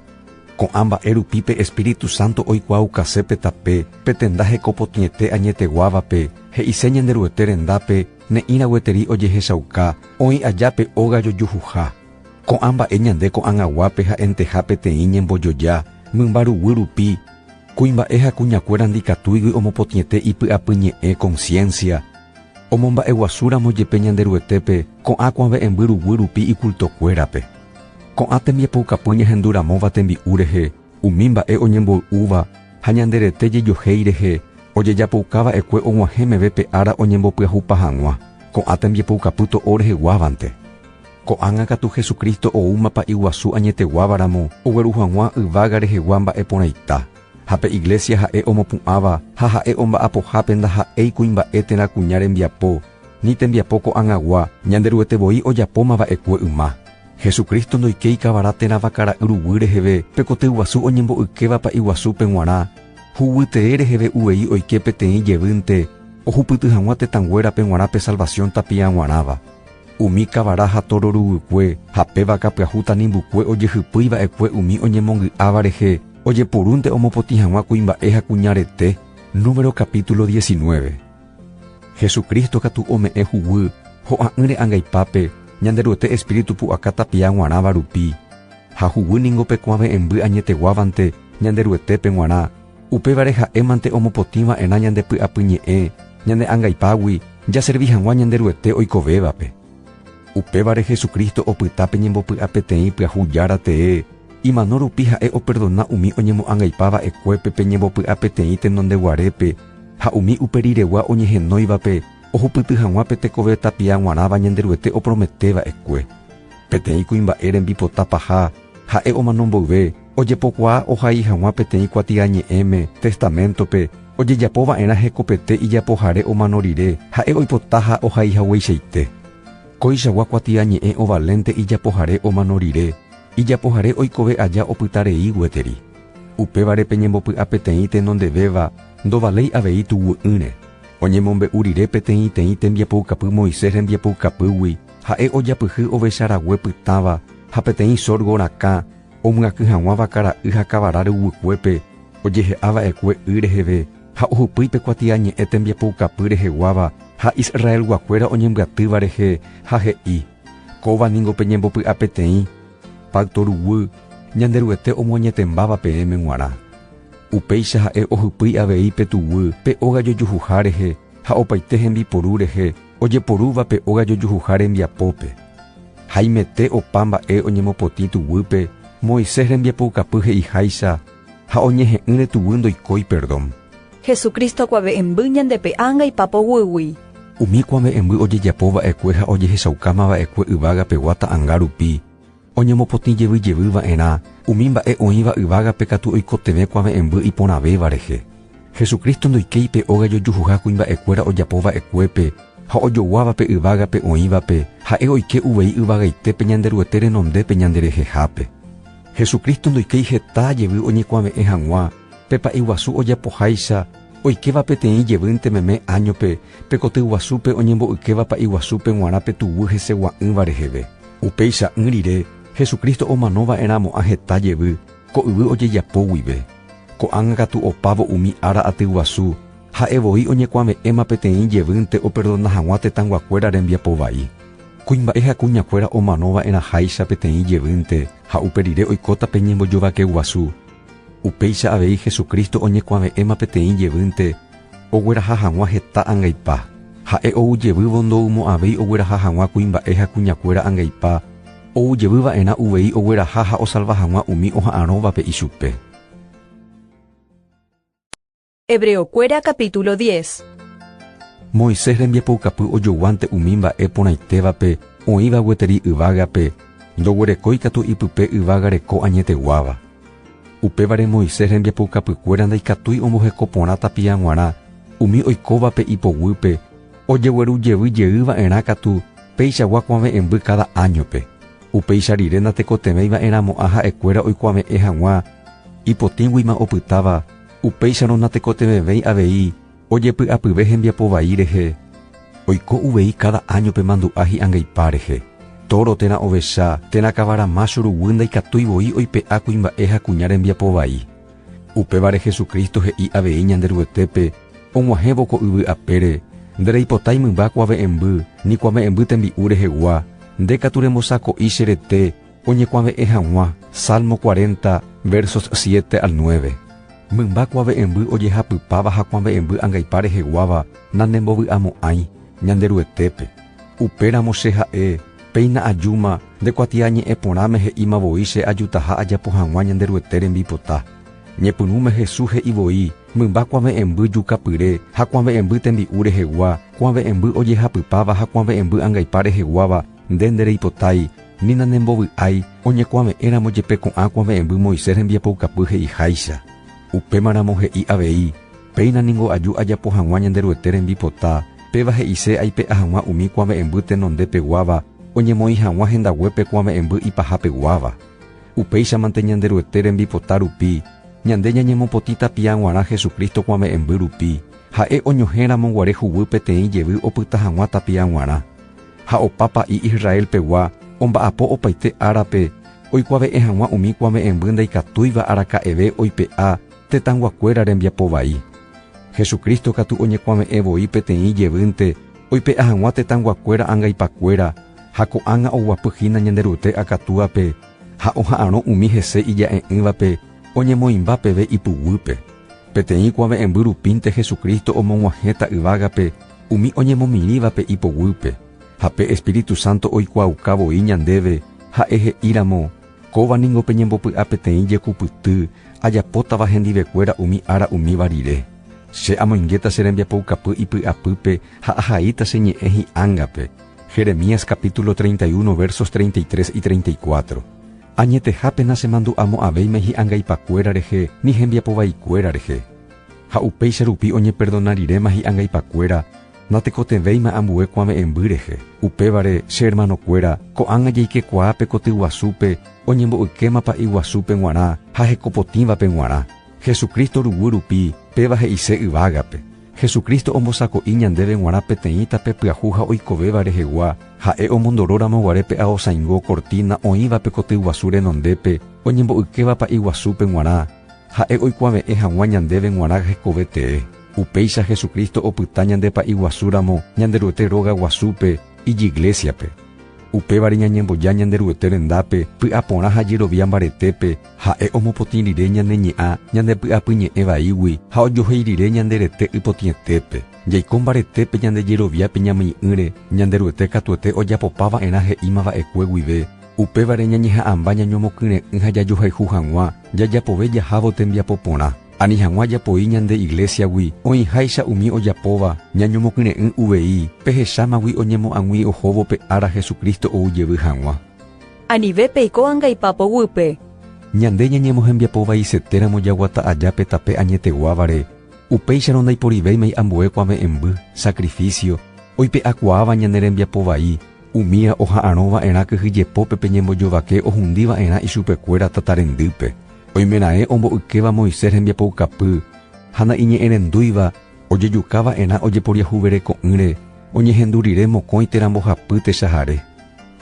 ko'ã mba'e rupi pe Espíritu Santo oikuaaukase pe tape, pe tenda hekopotĩete añeteguávape, he'ise Ñanderuete rendápe ne'ĩra gueteri ojehechauka, oĩ aja pe óga jojuhuha. Ko'ã mba'e ñande ko'ag̃aguápe ha'enteha peteĩ ñembojoja, mymba ruguy rupi, kuimba'e ha kuñakuéra ndikatúigui omopotĩete ipy'apyñe'ẽ conciencia, omomba'eguasúramo jepe Ñanderuetépe ko'ã kuave'ẽmby ruguy rupi icultokuérape. Ko'ã tembiapoukapy ñahenduramóva tembi'u rehe, umi mba'e oñemboy'úva ha ñande rete jejohéi rehe ojejapoukava'ekue og̃uahẽ meve pe ára oñembopyahupa hag̃ua, ko'ã tembiapoukapy to'o reheguávante. Ko'ág̃a katu Jesucristo oúma Pa'i Guasu añeteguáva ramo ogueru hag̃ua yvága rehegua mba'e porãita. Ha pe Iglesia ha'e omopu'ãva ha ha'e omba'apohápe ndaha'éi kuimba'e térã kuña rembiapo, ni tembiapo ko'ag̃agua, Ñanderuete voi ojapóma va'ekue yma. Jesucristo ndoikéi kavara térã vakara'y ruguy reheve pe koty guasu oñembo'ykéva Pa'i Guasúpe g̃uarã, huguytee reheve uvei oike peteĩ jevýnte ohupyty hag̃ua tetãnguérape g̃uarã pe salvación tapia g̃uarãva. Umi kavara ha tóro ruguykue ha pe vaka pyahu tanimbukue ojehypýi va'ekue umi oñemongy'áva rehe ojepurúnte omopotĩ hag̃ua kuimba'e ha kuña rete, Número capítulo 19. Jesucristo katu ome'ẽ huguy ho'a'ỹre angaipápe Ñanderuete Espíritu pu'aka tapia g̃uarãva rupi. Ha huguy ningo pe kuave'ẽmby añeteguávante Ñanderuetépe g̃uarã, upévare ha'émante omopotĩ va'erã ñande py'apyñe'ẽ ñane angaipágui jaservi hag̃ua Ñanderuete oikovévape. Upévare Jesucristo opyta pe ñembopy'apeteĩ pyahu Jára tee, imano rupi ha'e operdona umi oñemo'angaipa va'ekuépe pe ñembopy'apeteĩ tenondeguarépe ha umi uperiregua oñehenóivape ohupyty hag̃ua pe tekove tapia g̃uarãva Ñanderuete opromete va'ekue. Peteĩ kuimba'e rembipota paha, ha'e omano mboyve, ojepokuaa ohai hag̃ua peteĩ kuatiañe'ẽme, testaméntope, ojejapo va'erã hekopete ijapohare omano rire, ha'e oipota ha ohai hagueichaite. Koichagua kuatiañe'ẽ ovalénte ijapohare omano rire, ijapohare oikove aja opyta rei gueteri. Upévare peñembopy'apeteĩ tenondevéva ndovaléi avei tuguy'ỹre. Oñemombe'u rire peteĩteĩ tembiapoukapy Moisés rembiapoukapýgui, ha'e ojapyhy ovecha rague pytãva ha peteĩ sorgo rakã omyakỹ hag̃ua vakara'y ha kavara ruguykuépe ojehe'a va'ekue y reheve ha ohypýi pe kuatiañe'ẽ tembiapoukapy reheguáva ha Israelguakuéra oñembyatýva rehe ha he'i, Kóva ningo pe ñembopy'apeteĩ, pacto ruguy, Ñanderuete omoañetembáva peẽme g̃uarã. Upéicha ha'e ohypýi avei pe tuguy pe óga jojuhuha rehe ha opaite hembiporu rehe ojeporúva pe óga jojuhuha rembiapópe. Haimete opa mba'e oñemopotĩ tuguýpe Moisés rembiapoukapy he'iháicha ha oñehe'ỹre tuguy ndoikói perdón. Jesucristo kuave'ẽmby ñandepe'a angaipa poguýgui. Umi kuave'ẽmby ojejapo va'ekue ha ojehechaukáma va'ekue yvága pegua ta'anga rupi, oñemopotĩ jevy jevy va'erã, umi mba'e oĩva yvágape katu oikotevẽ kuave'ẽmby iporãvéva rehe. Jesucristo ndoikéi pe óga jojuhuha kuimba'ekuéra ojapo va'ekuépe ha ojoguáva pe yvágape oĩvape, ha'e oike uvei yvagaitépe Ñanderuete renondépe ñanderehehápe. Jesucristo ndoikéi heta jevy oñekuave'ẽ hag̃ua, pe pa'i guasu ojapoháicha, oikéva peteĩ jevýnte meme áñope, pe koty guasúpe oñembo'ykéva pa'i guasúpe g̃uarã pe tuguy hesegua'ỹva reheve. Upeicha'ỹ rire, Jesucristo omano va'erãmo'ã heta jevy, ko yvy ojejapo guive. Ko'ág̃a katu opávo umi ára aty guasu, ha'e voi oñekuave'ẽma peteĩ jevýnte operdona hag̃ua tetãyguakuéra rembiapo vai. Kuimba'e ha kuñakuéra omano va'erãháicha peteĩ jevýnte ha upe rire oikóta pe ñembojovake guasu. Upéicha avei Jesucristo oñekuave'ẽma peteĩ jevýnte ogueraha hag̃ua heta angaipa. Ha'e ou jevývo ndoumo'ãvéi ogueraha hag̃ua kuimba'e ha kuñakuéra angaipa, ou jevy va'erã uvei ogueraha ha osalva hag̃ua umi oha'arõvape ichupe. Hebreokuéra capítulo 10. Moisés rembiapoukapy ojoguánte umi mba'e porãitévape oĩva gueteri yvágape, ndoguerekói katu ipype yvága reko añeteguáva. Upévare Moisés rembiapoukapykuéra ndaikatúi omboheko porã tapia g̃uarã umi oikóvape ipoguýpe, ojegueru jevy jey va'erã katu peichagua kuave'ẽmby káda áñope. Upéicha rire natekotevẽi va'erãmo'ã ha'ekuéra oikuave'ẽ hag̃ua ipotĩguima opytáva, upéicharõ natekotevẽvéi avei ojepy'apyve hembiapo vai rehe, oiko uvei káda áñope mandu'a hi'angaipa rehe. Tóro térã ovecha térã kavara mácho ruguy ndaikatúi voi oipe'a kuimba'e ha kuña rembiapo vai. Upévare Jesucristo he'i avei Ñanderuetépe og̃uahẽvo ko yvy apére, Ndereipotái mymba kuave'ẽmby ni kuave'ẽmby tembi'u rehegua, nde katu rembosako'i che rete oñekuave'ẽ hag̃ua, Salmo 40, versos 7 al 9. Mymba kuave'ẽmby ojehapypáva ha kuave'ẽmby angaipa reheguáva nanembovy'amo'ãi, Ñanderuetépe. Upéramo che ha'e, Péina ajúma, nde kuatiañe'ẽ porãme he'íma voi che ajutaha ajapo hag̃ua Ñanderuete rembipota. Ñepyrũme Jesús he'i voi, Mymba kuave'ẽmby jukapyre ha kuave'ẽmby tembi'u rehegua, kuave'ẽmby ojehapypáva ha kuave'ẽmby angaipa reheguáva, nde ndereipotái, ni nanembovy'ái, oñekuave'ẽramo jepe ko'ã kuave'ẽmby Moisés rembiapoukapy he'iháicha. Upémaramo he'i avei, Péina ningo aju ajapo hag̃ua Ñanderuete rembipota, péva he'ise aipe'a hag̃ua umi kuave'ẽmby tenonde peguáva oñemoĩ hag̃ua hendaguépe kuave'ẽmby ipaha peguáva. Upéichamante Ñanderuete rembipota rupi, ñande ñañemopotĩ tapia g̃uarã Jesucristo kuave'ẽmby rupi, ha'e oñohẽ ramoguare huguy peteĩ jevy opyta hag̃ua tapia g̃uarã. Ha opa pa'i Israel pegua omba'apo opaite árape oikuave'ẽ hag̃ua umi kuave'ẽmby ndaikatúiva araka'eve oipe'a tetãyguakuéra rembiapo vai. Jesucristo katu oñekuave'ẽ voi peteĩ jevýnte oipe'a hag̃ua tetãyguakuéra angaipakuéra, ha ko'ág̃a oguapy hína Ñanderuete akatúape ha oha'arõ umi hese ija'e'ỹvape oñemoĩmba peve ipuguýpe. Peteĩ kuave'ẽmby rupínte Jesucristo omog̃uahẽta yvágape umi oñemomirĩvape ipoguýpe, ha pe Espíritu Santo oikuaauka voi ñandéve ha'e he'i ramo, Kóva ningo pe ñembopy'a peteĩ jekupyty ajapótava hendivekuéra umi ára umíva rire. Che amoingéta che rembiapoukapy ipy'apýpe ha ahaíta che ñe'ẽ hi'ángape. Jeremías capítulo 31 versos 33 y 34. Añetehápe nachemandu'amo'ãvéima hi'angaipakuéra rehe ni hembiapovaikuéra rehe. Ha upéicha rupi oñeperdona riréma hi'angaipakuéra, natekotevẽima ambue kuave'ẽmby rehe. Upévare, che hermanokuéra, ko'ág̃a jaikekuaa pe koty guasúpe oñembo'ykéma pa'i guasúpe g̃uarã ha hekopotĩvape g̃uarã. Jesucristo ruguy rupi, péva he'ise yvágape. Jesucristo ombosako'i ñandéve g̃uarã peteĩ tape pyahu ha oikovéva rehegua, ha'e omondoro ramo guare pe aosãingo cortina oĩva pe koty guasu renondépe oñembo'ykéva pa'i guasúpe g̃uarã, Ha'e oikuave'ẽ hag̃ua ñandéve g̃uarã hekove tee. Upéicha Jesucristo opyta ñande Pa'i Guasu ramo Ñanderuete róga guasúpe, ijiglésiape. Upévare ñañemboja Ñanderuete rendápe py'aporã ha jerovia mbaretépe, Ha'e omopotĩ rire ñane ñe'ã ñande py'apyñe'ẽ vaígui ha ojohéi rire ñande rete ypotĩetépe. Jaiko mbaretépe ñande jeroviápe ñamyi'ỹre, Ñanderuete katuete ojapopa va'erã he'íma va'ekue guive, Upévare ñañeha'ãmba ñañomokyre'ỹ ha jajohayhu hag̃ua, jajapove jahávo tembiapo porã. Ani hag̃ua japoi ñande iglésiagui, oĩháicha umi ojapóva, ñañomokyre'ỹ uvei, pehechámagui oñemo'ag̃ui ohóvo pe ára Jesucristo ou jevy hag̃ua. Anive peiko angaipa poguýpe. Ñande ñañemohembiapo vaisetéramo jaguata aja pe tape añeteguávare, upéicharõ ndaiporivéimai ambue kuave'ẽmby, sacrificio, oipe'akuaáva ñane rembiapo vai, Umía oha'arõ va'erã kyhyjepópe pe ñembojovake ohundi va'erã ichupekuéra tata rendýpe. Oimeraẽ ombo'ykéva Moisés rembiapoukapy ha na'iñe'ẽrendúiva ojejuka va'erã ojeporiahuvereko'ỹre oñehendu rire mokõi térã mbohapy techahare.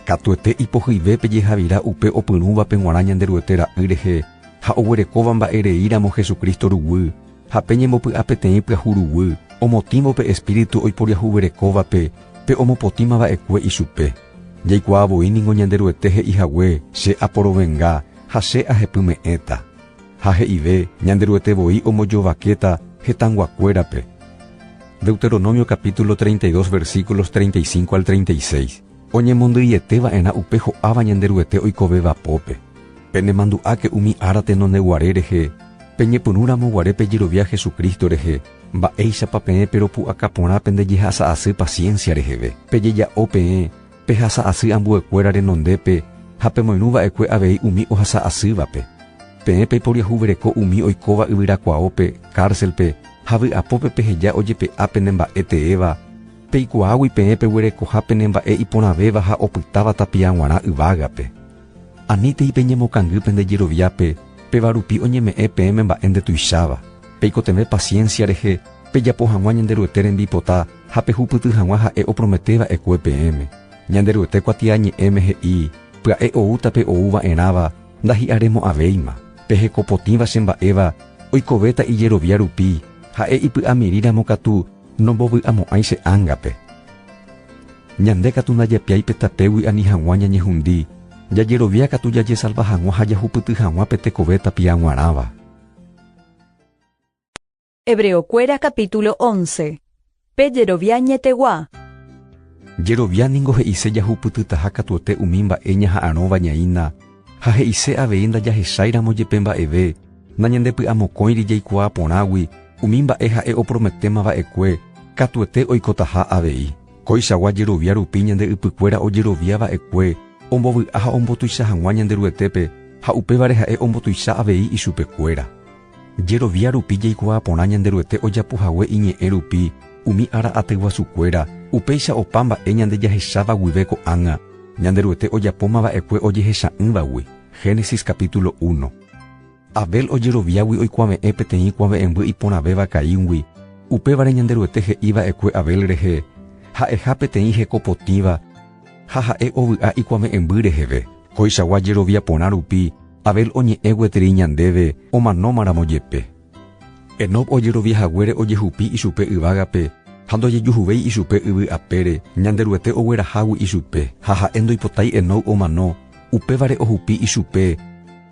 Katuete ipohyive pe jehavira upe opyrũvape g̃uarã Ñanderuete Ra'y rehe. ha oguerekóva mba'ereíramo Jesucristo ruguy, ha pe ñembopy'apeteĩ pyahu ruguy, omotĩvo pe Espíritu oiporiahuverekóvape, pe omopotĩma va'ekue ichupe. Jaikuaa voi ningo Ñanderuete he'i hague, Che aporovenga, ha che ahepyme'ẽta. Ha he'ive, Ñanderuete voi ombojovakéta hetãguakuérape. Deuteronomio capítulo 32 versículos 35 al 36. Oñemondyiete va'erã upe ho'áva Ñanderuete oikovéva pópe. Penemandu'áke umi ára tenondeguare rehe, peñepyrũ ramo guare pejerovia Jesucristo rehe, mba'éichapa peẽ peropu'aka porã pende jehasa asy paciencia reheve. Pejeja'o peẽ, pehasa asy ambuekuéra renondépe ha pemoirũ va'ekue avei umi ohasa asývape. Peẽ peiporiahuvereko umi oikóva yvyrakuaópe, cárcel-pe, ha vy'apópe peheja ojepe'a pene mba'e teéva, peikuaágui peẽ peguerekoha pene mba'e iporãvéva ha opytáva tapia g̃uarã yvágape. Anítei peñemokangy pende jeroviápe, péva rupi oñeme'ẽ peẽme mba'e ndetuicháva. Peikotevẽ paciencia rehe, pejapo hag̃ua Ñanderuete rembipota ha pehupyty hag̃ua ha'e opromete va'ekue peẽme. Ñanderuete kuatiañe'ẽme he'i, Pya'e oúta pe ou va'erãva, ndahi'aremo'ãvéima. Pe hekopotĩva che mba'éva, oikovéta ijerovia rupi, ha'e ipy'amirĩ ramo katu nombovy'amo'ãi che ángape. Ñande katu ndajapiái pe tapégui ani hag̃ua ñañehundi, jajerovia katu jajesalva hag̃ua ha jahupyty hag̃ua pe tekove tapia g̃uarãva. Hebreokuéra capítulo 11. Pe jerovia añetegua. Jerovia ningo he'ise jahupytytaha katuete umi mba'e ñaha'arõva ñaína, ha he'ise avei ndajahecháiramo jepe mba'eve, nañandepy'amokõiri jaikuaa porãgui umi mba'e ha'e oprometéma va'ekue katuete oikotaha avei. Koichagua jerovia rupi ñande ypykuéra ojerovia va'ekue ombovy'a ha ombotuicha hag̃ua Ñanderuetépe ha upévare ha'e ombotuicha avei ichupekuéra. Jerovia rupi jaikuaa porã Ñanderuete ojapo hague iñe'ẽ rupi umi ára atyguasukuéra, upéicha opa mba'e ñande jahecháva guive ko'ág̃a, Ñanderuete ojapóma va'ekue ojehecha'ỹvagui. Génesis capítulo 1. Abel ojeroviágui oikuave'ẽ peteĩ kuave'ẽmby iporãvéva Caíngui, upévare Ñanderuete he'i va'ekue Abel rehe ha'eha peteĩ heko potĩva ha ha'e ovy'a ikuave'ẽmby reheve. Koichagua jerovia porã rupi Abel oñe'ẽ gueteri ñandéve omanómaramo jepe. Enoc ojerovia haguére ojehupi ichupe yvágape ha ndojejuhuvéi ichupe yvy apére, Ñanderuete oguerahágui ichupe, ha ha'e ndoipotái Enoc omano, upévare ohupi ichupe,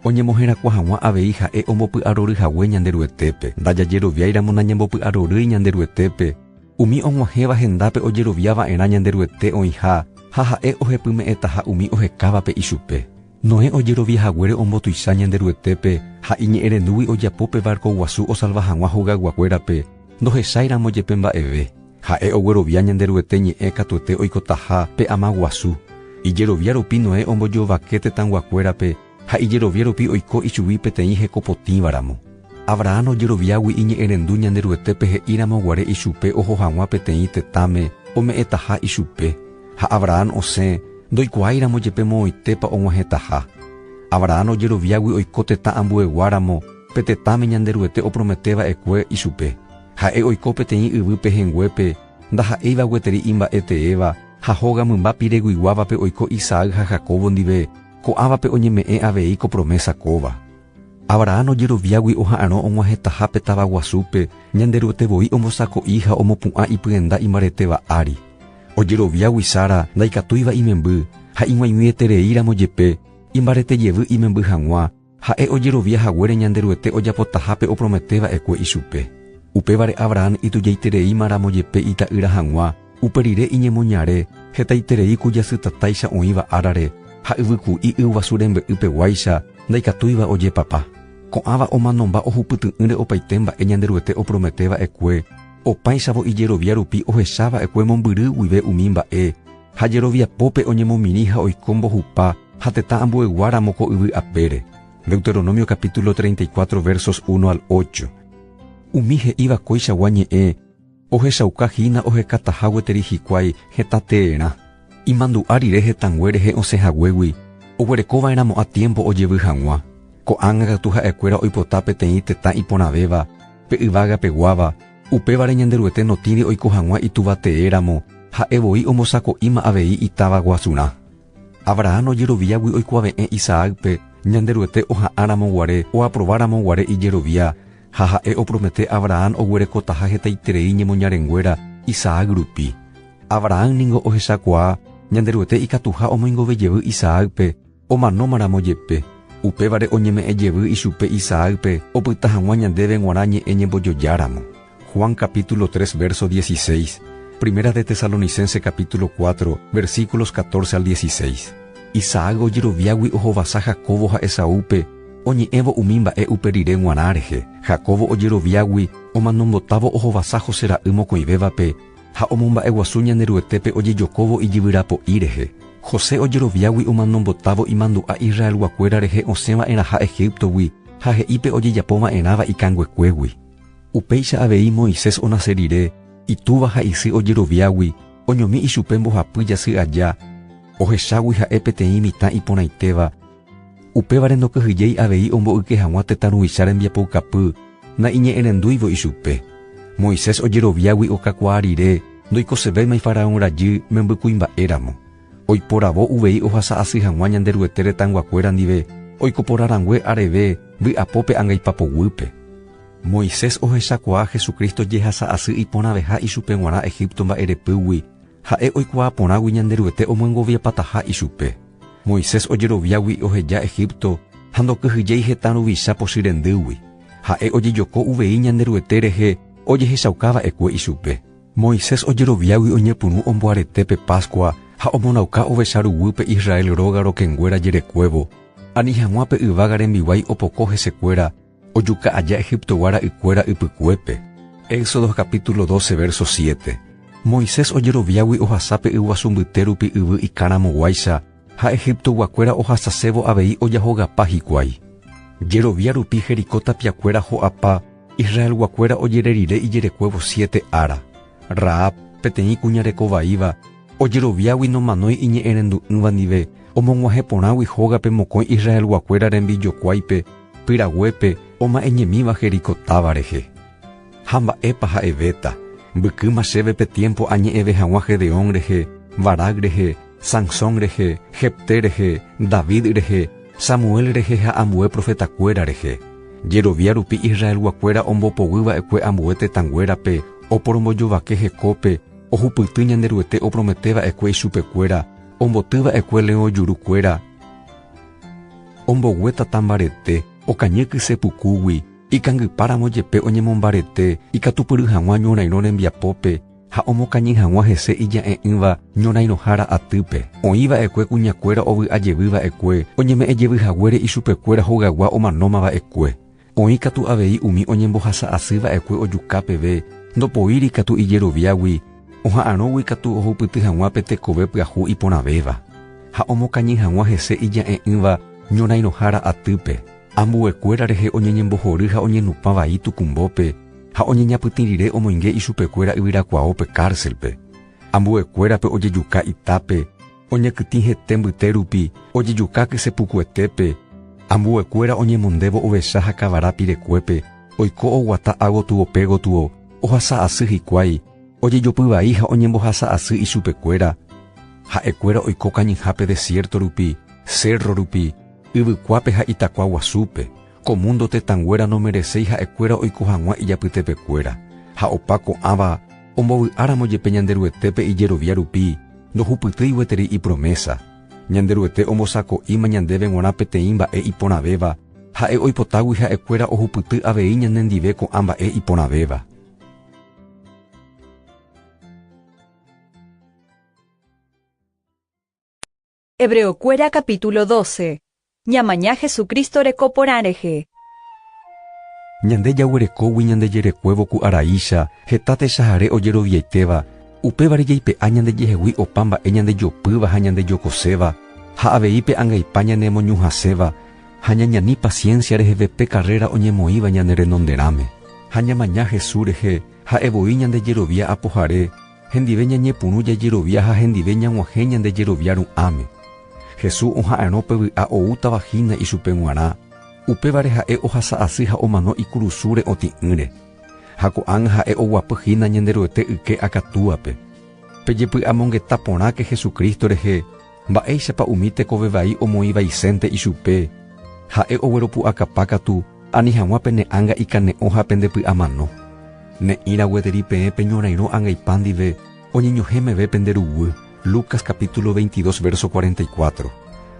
oñemoherakuã hag̃ua avei ha'e ombopy'arory hague Ñanderuetépe. Ndajajeroviáiramo nañambopy'arorýi Ñanderuetépe, umi og̃uahẽva hendápe ojerovia va'erã Ñanderuete oĩha ha ha'e ohepyme'ẽtaha umi ohekávape ichupe. Noé ojerovia haguére ombotuicha Ñanderuetépe ha iñe'ẽrendúgui ojapo pe várko guasu osalva hag̃ua hogayguakuérape, ndohecháiramo jepe mba'eve. Ha'e oguerovia Ñanderuete ñe'ẽ katuete oikotaha pe ama guasu. Ijerovia rupi Noé ombojovake tetãyguakuérape ha ijerovia rupi oiko ichugui peteĩ hekopotĩva ramo. Abraham ojeroviágui iñe'ẽrendu Ñanderuetépe he'íramo guare ichupe oho hag̃ua peteĩ tetãme ome'ẽtaha ichupe. Ha Abraham osẽ, ndoikuaáiramo jepe moõitépa og̃uahẽtaha. Abraham ojeroviágui oiko tetã ambuegua ramo, pe tetãme Ñanderuete opromete va'ekue ichupe. Ha'e oiko peteĩ yvy pehẽnguépe, ndaha'éiva gueteri imba'e teéva, ha hóga mymba pireguiguávape oiko Isaac ha Jacobo ndive, ko'ãvape oñeme'ẽ avei ko promésa kóva. Abraham ojeroviágui oha'arõ og̃uahẽtaha pe táva guasúpe, Ñanderuete voi ombosako'i ha omopu'ã ipyenda imbaretéva ári. Ojeroviágui Sara ndaikatúiva imemby, ha ig̃uaig̃uieterei ramo jepe, imbarete jevy imemby hag̃ua, ha'e ojerovia haguére Ñanderuete ojapotaha pe opromete va'ekue ichupe. Upévare Abraham itujaitereíma ramo jepe ita'ýra hag̃ua, upe rire iñemoñare, hetaiterei ku jasytatáicha oĩva árare ha yvyku'i yguasu rembe'y peguáicha ndaikatúiva ojepapa. Ko'ãva omanomba ohupyty'ỹre opaite mba'e Ñanderuete opromete va'ekue, opáichavo ijerovia rupi ohecha va'ekue mombyry guive umi mba'e, ha jeroviapópe oñemomirĩ ha oiko mbohupa ha tetã ambuegua ramo ko yvy apére. Deuteronomio capítulo 34 versos 1 al 8. Umi he'íva kóichagua ñe'ẽ ohechauka hína ohekataha gueteri hikuái hetã teerã. Imandu'a rire hetãngue rehe osẽ haguégui, oguereko va'erãmo'ã tiémpo ojevy hag̃ua. Ko'ág̃a katu ha'ekuéra oipota peteĩ tetã iporãvéva, pe yvága peguáva, upévare Ñanderuete notĩri oiko hag̃ua itúva tee ramo, ha'e voi ombosako'íma avei itáva guasurã. Abraham ojeroviágui oikuave'ẽ Isaácpe. Ñanderuete oha'ãramoguare, oaprováramoguare ijerovia, ha ha'e opromete Abraham oguerekotaha hetaiterei ñemoñarenguéra Isaac rupi. Abraham ningo ohechakuaa Ñanderuete ikatuha omoingove jevy Isaácpe, omanómaramo jepe. Upévare oñeme'ẽ jevy ichupe Isaácpe opyta hag̃ua ñandéve g̃uarã ñe'ẽ ñembojojáramo. Juan capítulo 3 verso 16, Primera de Tesalonicense capítulo 4 versículos 14 al 16. Isaac ojeroviágui ohovasa Jacóbo ha Esaúpe, oñe'ẽvo umi mba'e upe rire g̃uarã rehe. Jacóbo ojeroviágui omanombotávo ohovasa José ra'y mokõivévape ha omomba'eguasu Ñanderuetépe ojejokóvo ijyvyrapo'i rehe. José ojeroviágui omanombotávo imandu'a Israelguakuéra rehe osẽva'erãha Egíptogui ha he'i pe ojejapova'erãva ikanguekuégui. Upéicha avei Moisés onase rire, itúva ha isy ojeroviágui, oñomi ichupe mbohapy jasy aja, ohechágui ha'e peteĩ mitã iporãitéva, upévare ndokyhyjéi avei omboyke hag̃ua tetã ruvicha rembiapoukapy, naiñe'ẽrendúivo ichupe. Moisés ojeroviágui okakuaa rire, ndoikosevéimai Faraón rajy membykuimba'éramo. Oiporavo uvei ohasa asy hag̃ua Ñanderuete retãyguakuéra ndive, oikoporãrangue areve vy'apópe angaipa poguýpe. Moisés ohechakuaa Jesucristo jehasa asy iporãveha ichupe g̃uarã Egipto mba'erepýgui, ha'e oikuaa porãgui Ñanderuete omyengoviapataha ichupe. Moisés ojeroviágui oheja Egipto ha ndokyhyjéi hetã ruvicha pochy rendýgui. Ha'e ojejoko uvei Ñanderuete rehe ojehechauka va'ekue ichupe. Moisés ojeroviágui oñepyrũ omboarete pe Pascua ha omonauka ovecha ruguýpe Israel róga rokẽnguéra jerekuévo, ani hag̃ua pe yvága rembiguái opoko hesekuéra, ojuka aja Egiptogua ra'ykuéra ypykuépe. Éxodo capítulo 12 verso 7. Moisés ojeroviágui ohasa pe yguasu mbyte rupi yvy ikãramoguáicha, ha Egiptoguakuéra ohasasévo avei ojahogapa hikuái. Jerovia rupi Jericó tapiakuéra ho'apa, Israelguakuéra ojere rire ijerekuévo siete ára. Rahab, peteĩ kuña reko vaíva, ojeroviágui nomanói iñe'ẽrendu'ỹva ndive, omog̃uahẽ porãgui hógape mokõi Israelguakuéra rembijokuáipe, pyraguépe, oma'ẽñemíva Jericó táva rehe. Ha mba'épa ha'evéta? Mbykýma chéve pe tiémpo añe'ẽve hag̃ua Gedeón rehe, Barac rehe, Sansón rehe, Jefté rehe, David rehe, Samuel rehe ha ambue profetakuéra rehe. Jerovia rupi Israelguakuéra ombopoguy va'ekue ambue tetãnguérape, oporombojovake hekópe, ohupyty Ñanderuete opromete va'ekue ichupekuéra, omboty va'ekue leõ juru kuéra, ombogue tata mbarete, okañy kyse pukúgui, ikangypáramo jepe oñemombarete ikatupyry hag̃ua ñorairõ rembiapópe ha omokañy hag̃ua hese ija'e'ỹva ñorairõhára atýpe. Oĩ va'ekue kuñakuéra ovy'a jevy va'ekue oñeme'ẽ jevy haguére ichupekuéra hogaygua omanóma va'ekue. Oĩ katu avei umi oñembohasa asy va'ekue ojuka peve, ndopoíri katu ijeroviágui, oha'arõgui katu ohupyty hag̃ua pe tekove pyahu iporãvéva, ha omokañy hag̃ua hese ija'e'ỹva ñorairõhára atýpe. Ambuekuéra rehe oñeñembohory ha oñenupã vai tukumbópe, ha oñeñapytĩ rire omoinge ichupekuéra yvyrakuaópe cárcelpe. Ambuekuérape ojejuka itápe, oñekytĩ hete mbyte rupi, ojejuka kyse pukuetépe, ambuekuéra oñemondévo ovecha ha kavara pirekuépe, oiko oguata ágotyo pégotyo, ohasa asy hikuái, ojejopy vai ha oñembohasa asy ichupekuéra. Ha'ekuéra oiko kañyhápe desierto rupi, cerro rupi, yvykuápe ha itakua guasúpe. Ko mundo tetãnguéra nomereséi ha'ekuéra oiko hag̃ua ijapytepekuéra. Ha opa ko'ãva ombovy'áramo jepe Ñanderuetépe ijerovia rupi, ndohupytýi gueteri ipromésa. Ñanderuete ombosako'íma ñandéve g̃uarã peteĩ mba'e iporãvéva, ha'e oipotágui ha'ekuéra ohupyty avei ñanendive ko'ã mba'e iporãvéva. Hebreokuéra capítulo 12. Ñamaña Jesucristo reko porã rehe. Ñande jaguerekógui ñande jerekuévo ku araícha, heta techahare ojeroviaitéva, upévare jaipe'a ñandejehegui opa mba'e ñandejopýva ha ñandejokoséva, ha avei pe angaipa ñanemoñuhãséva, ha ñañani paciencia reheve pe carrera oñemoĩva ñane renonderãme. Ha ñamaña Jesús rehe, ha'e voi ñande jerovia apohare, Hendive ñañepyrũ jajerovia ha hendive ñag̃uahẽ ñande jerovia ru'ãme. Jesús oha'arõ pe vy'a oútava hína ichupe g̃uarã, upévare ha'e ohasa asy ha omano ikurusúre otĩ'ỹre. Ha ko'ág̃a ha'e oguapy hína Ñanderuete yke akatúape. Pejepy'amongeta porãke Jesucristo rehe, mba'éichapa umi tekove vai omoĩ vaisénte ichupe. Ha'e ogueropu'akapa katu ani hag̃ua pene ánga ikane'õ ha pende py'amano. Ne'ĩra gueteri peẽ peñorairõ angaipa ndive oñeñohẽ meve pende ruguy. Lucas capítulo 22 verso 44.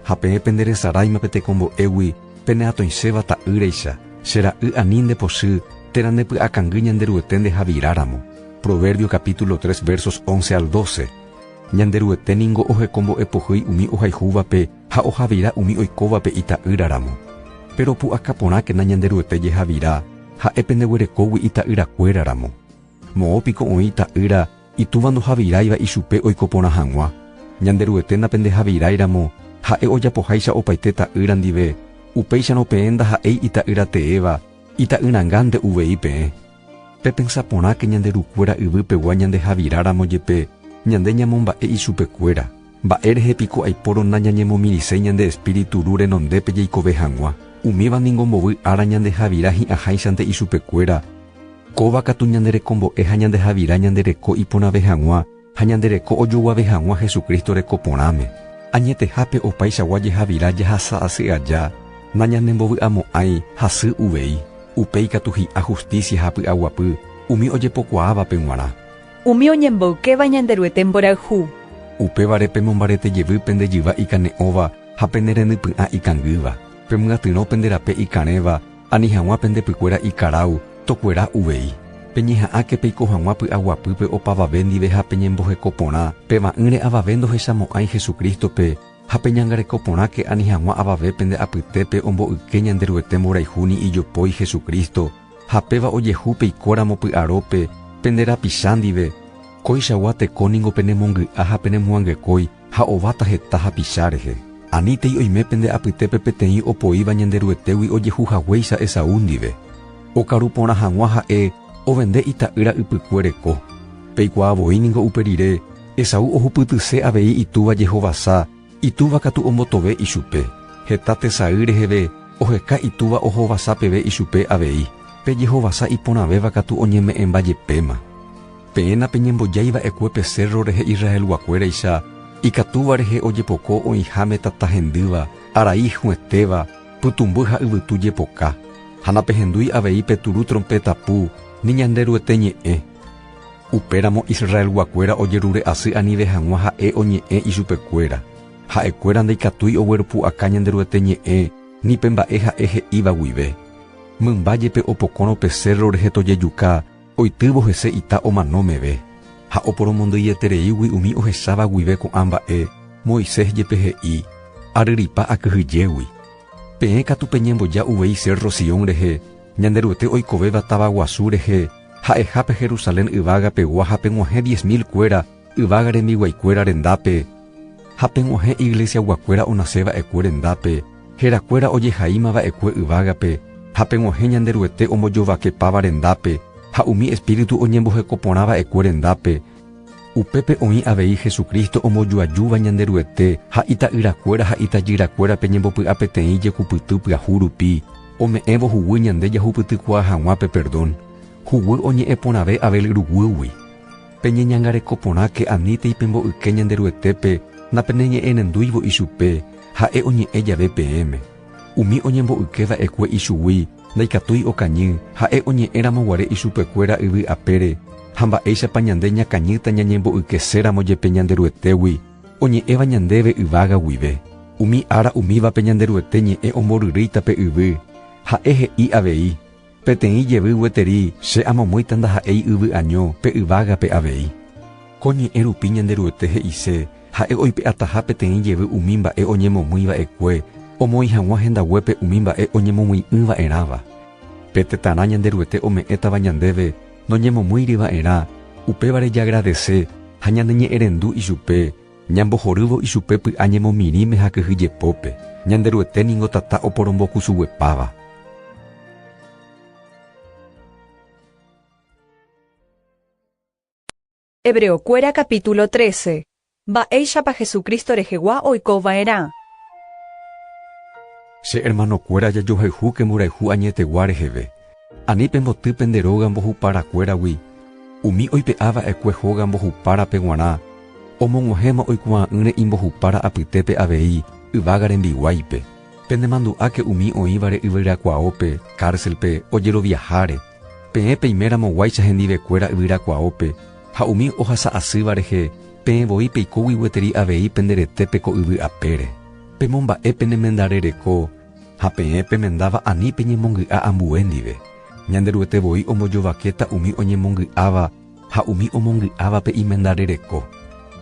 Ha peẽ penderesaráima pe tekombo'égui peneatõiséva ta'ýraicha, che ra'y ani nde pochy térã nde py'akangy Ñanderuete ndehaviráramo. Proverbio capítulo 3 versos 11 al 12. Ñanderuete ningo ohekombo'e pohýi umi ohayhúvape ha ohavira umi oikóvape ita'ýraramo. Péro pu'aka porãkena Ñanderuete jehavira, ha'e pendeguerekógui ita'yrakuéraramo. Moõ piko oĩ ita'ýra itúva ndohaviráiva ichupe oiko porã hag̃ua? Ñanderuete napendehaviráiramo, ha'e ojapoháicha opaite ta'ýra ndive, upéicharõ peẽ ndaha'éi ita'ýra teéva, ita'yrãngánte uvei peẽ. Pepensa porãke ñande rukuéra yvy pegua ñandehaviráramo jepe, ñande ñamomba'e ichupekuéra. Mba'e rehe piko aipórõ nañañemomirĩséi ñande Espíritu Ru renondépe jaikove hag̃ua? Umíva ningo mbovy ára ñandehavira hi'ãháichante ichupekuéra, kóva katu ñande rekombo'e ha ñandehavira ñande reko iporãve hag̃ua ha ñande reko ojoguave hag̃ua Jesucristo reko porãme. Añetehápe opaichagua jehavira jahasa asy aja, nañanembovy'amo'ãi hasy uvei. Upéi katu hi'a justicia ha py'aguapy umi ojepokuaávape g̃uarã. Umi oñemboykéva Ñanderuete mborayhu. Upévare pemombarete jevy pende jyva ikane'õva ha pene renypy'ã ikangýva. Pemyatyrõ pende rape ikarẽva, ani hag̃ua pende pykuéra ikarau, tokuera uvei. Peñeha'ãke peiko hag̃ua py'aguapýpe opavave ndive ha peñemboheko porã, peva'ỹre avave ndohechamo'ãi Jesucristo-pe, ha peñangareko porãke ani hag̃ua avave pende apytépe omboyke Ñanderuete mborayhu ni ijopói Jesucristo, ha péva ojehu peikóramo py'arópe pende rapicha ndive, kóichagua teko ningo penemongy'a ha penemoangekói ha ováta heta hapicha rehe. Anítei oime pende apytépe peteĩ opoíva Ñanderuetégui ojehu haguéicha Esaú ndive. Okaru porã hag̃ua ha'e ovende ita'ýra ypykue reko. Peikuaa voi ningo upe rire, Esaú ohupytyse avei itúva jehovasa, itúva katu ombotove ichupe. Heta tesay reheve oheka itúva ohovasa peve ichupe avei. Pe jehovasa iporãvéva katu oñeme'ẽmba jepéma. Peẽ napeñembojái va'ekue pe sérro rehe Israelguakuéraicha, ikatúva rehe ojepoko oĩháme tata hendýva, arai hũetéva, pytũmby ha yvytu jepoka. Ha napehendúi avei pe turu trompéta pu, ni Ñanderuete ñe'ẽ. Upéramo Israelguakuéra ojerure asy anive hag̃ua ha'e oñe'ẽ ichupekuéra. Ha'ekuéra ndaikatúi ogueropu'aka Ñanderuete ñe'ẽ ni pe mba'e ha'e he'íva guive. Mymba jepe opokórõ pe cérro rehe tojejuka, oitývo hese ita omano meve. Ha oporomondyietereígui umi ohecháva guive ko'ã mba'e, Moisés jepe he'i, Aryripa akyhyjégui. Peẽ katu peñemboja uvei cérro Sión rehe, Ñanderuete oikovéva táva guasu rehe, ha'eha pe Jerusalén yvága pegua ha peg̃uahẽ 10,000 kuéra yvága rembiguaikuéra rendápe, ha peg̃uahẽ iglesiaguakuéra onase va'ekue rendápe, herakuéra ojehaíma va'ekue yvágape, ha peg̃uahẽ Ñanderuete ombojovakepáva rendápe, ha umi espíritu oñemboheko porã va'ekue rendápe. Upépe oĩ avei Jesucristo ombojoajúva Ñanderuete ha ita'yrakuéra ha itajyrakuérape ñembopy'apeteĩ jekupyty pyahu rupi, ome'ẽvo huguy ñande jahupytykuaa hag̃ua pe perdón. Huguy oñe'ẽ porãve Abel ruguýgui. Peñeñangareko porãke anítei pemboyke Ñanderuetépe napeneñe'ẽrendúivo ichupe, ha'e oñe'ẽ jave peẽme. Umi oñemboyke va'ekue ichugui ndaikatúi okañy, ha'e oñe'ẽ ramo guare ichupekuéra yvy apére, ha mba'éichapa ñande ñakañýta ñañemboykeséramo jepe Ñanderuetégui, oñe'ẽva ñandéve yvága guive. Umi ára umívape Ñanderuete ñe'ẽ omboryrýita pe yvy, ha'e he'i avei, Peteĩ jevy gueteri che amomýita ndaha'éi yvy año pe yvágape avei. Ko ñe'ẽ rupi Ñanderuete he'ise ha'e oipe'ataha peteĩ jevy umi mba'e oñemomýi va'ekue omoĩ hag̃ua hendaguépe umi mba'e oñemomyi'ỹ va'erãva. Pe tetãrã Ñanderuete ome'ẽtava ñandéve noñemomýiri va'erã, upévare jagradese ha ñaneñe'ẽrendu ichupe, ñambohorývo ichupe py'a ñemomirĩme ha kyhyjepópe. Ñanderuete ningo tata oporombokusuguepáva. Hebreokuéra capítulo 13. Mba'éichapa Jesucristo rehegua oiko va'erã? Che hermanokuéra jajohayhúke mborayhu añetegua reheve. Ani pemboty pende róga mbohuparakuéragui, umi oipe'a va'ekue hóga mbohupárape guarã, omog̃uahẽma oikuaa'ỹre imbohupára apytépe avei yvága rembiguáipe. Penemandu'áke umi oĩvare yvyrakuaópe, cárcelpe, ojeroviaháre. Peẽ peiméramo guáicha hendivekuéra yvyrakuaópe, ha umi ohasa asýva rehe, peẽ voi peikógui gueteri avei pende retépe ko yvy apére. Pemomba'e pene mendare reko, ha peẽ pemendáva ani peñemongy'a ambue ndive. Ñanderuete voi ombojovakéta umi oñemongy'áva ha umi omongy'ávape imendare reko.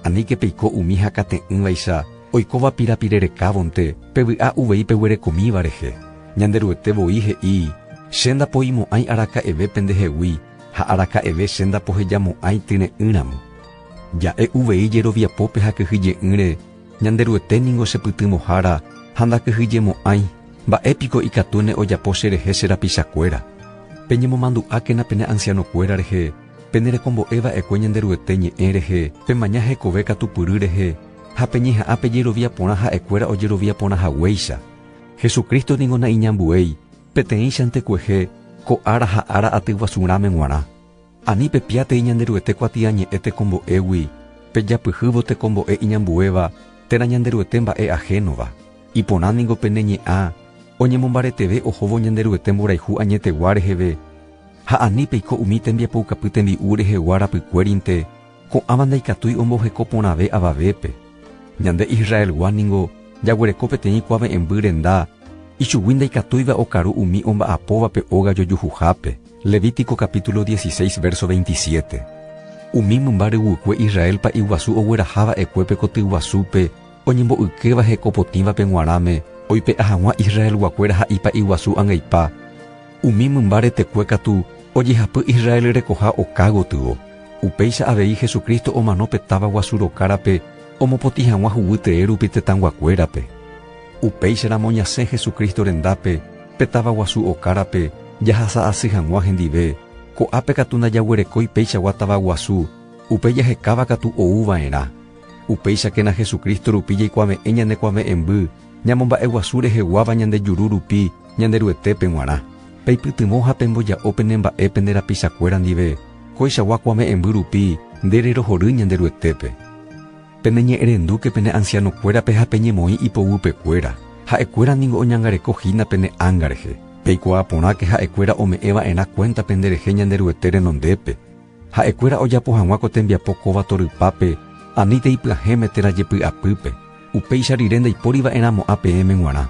Aníke peiko umi hakate'ỹvaicha, oikóva pirapire rekávonte, pevy'a uvei peguerekomíva rehe. Ñanderuete voi he'i, Che ndapoimo'ãi araka'eve pendehegui, ha araka'eve che ndapohejamo'ãi tyre'ỹramo. Ja'e uvei jeroviapópe ha kyhyje'ỹre, Ñanderuete ningo che pytyvõhára ha ndakyhyjemo'ãi, mba'e piko ikatúne ojapo cherehe che rapichakuéra. Peñemomandu'ákena pene ansianokuéra rehe, penerekombo'e va'ekue Ñanderuete ñe'ẽ rehe, pemaña hekove katupyry rehe, ha peñeha'ã pejerovia porã ha'ekuéra ojerovia porã haguéicha. Jesucristo ningo naiñambuéi, peteĩchante kuehe, ko ára ha ára atyguasurãme g̃uarã. Ani pepiátei Ñanderuete kuatiañe'ẽ tekombo'égui, pejapyhývo tekombo'e iñambuéva térã Ñanderuete mba'e ahénova. Iporã ningo pene ñe'ã oñemombareteve ohóvo Ñanderuete mborayhu añetegua reheve, ha ani peiko umi tembiapoukapy tembi'u rehegua rapykuérinte, ko'ãva ndaikatúi omboheko porãve avavépe. Ñande Israelgua ningo jaguereko peteĩ kuave'ẽmby renda, ichugui ndaikatúiva okaru umi omba'apóva pe óga jojuhuhápe. Levítico capítulo 16 verso 27. Umi mymba ryguykue Israel pa'iguasu ogueraha va'ekue pe koty guasúpe oñembo'ykéva heko potĩvape g̃uarãme oipe'a hag̃ua Israelguakuéra ha ipa'iguasu angaipa, umi mymba retekue katu ojehapy Israel rekoha oka gotyo. Upéicha avei Jesucristo omano pe táva guasu rokárape omopotĩ hag̃ua huguy tee rupi tetãguakuérape. Upéicharamo ñasẽ Jesucristo rendápe pe táva guasu okárape jahasa asy hag̃ua hendive, ko'ápe katu ndajaguerekói peichagua táva guasu, upe jahekáva katu ou va'erã. Upéichakena Jesucristo rupi jaikuave'ẽ ñane kuave'ẽmby, ñamomba'eguasu reheguáva ñande juru rupi Ñanderuetépe g̃uarã. Peipytyvõ ha pemboja'o pene mba'e pende rapichakuéra ndive, koichagua kuave'ẽmby rupi nde rerohory Ñanderuetépe. Peneñe'ẽrendúke pene ansianokuérape ha peñemoĩ ipoguypekuéra, ha'ekuéra ningo oñangareko hína pene ánga rehe. Peikuaa porãke ha'ekuéra ome'ẽ va'erã kuénta penderehe Ñanderuete renondépe. Ha'ekuéra ojapo hag̃ua ko tembiapo kóva torypápe, anítei pyahẽme térã jepy'apýpe. Upéicha rire ndaipóri va'erãmo'ã peẽme g̃uarã.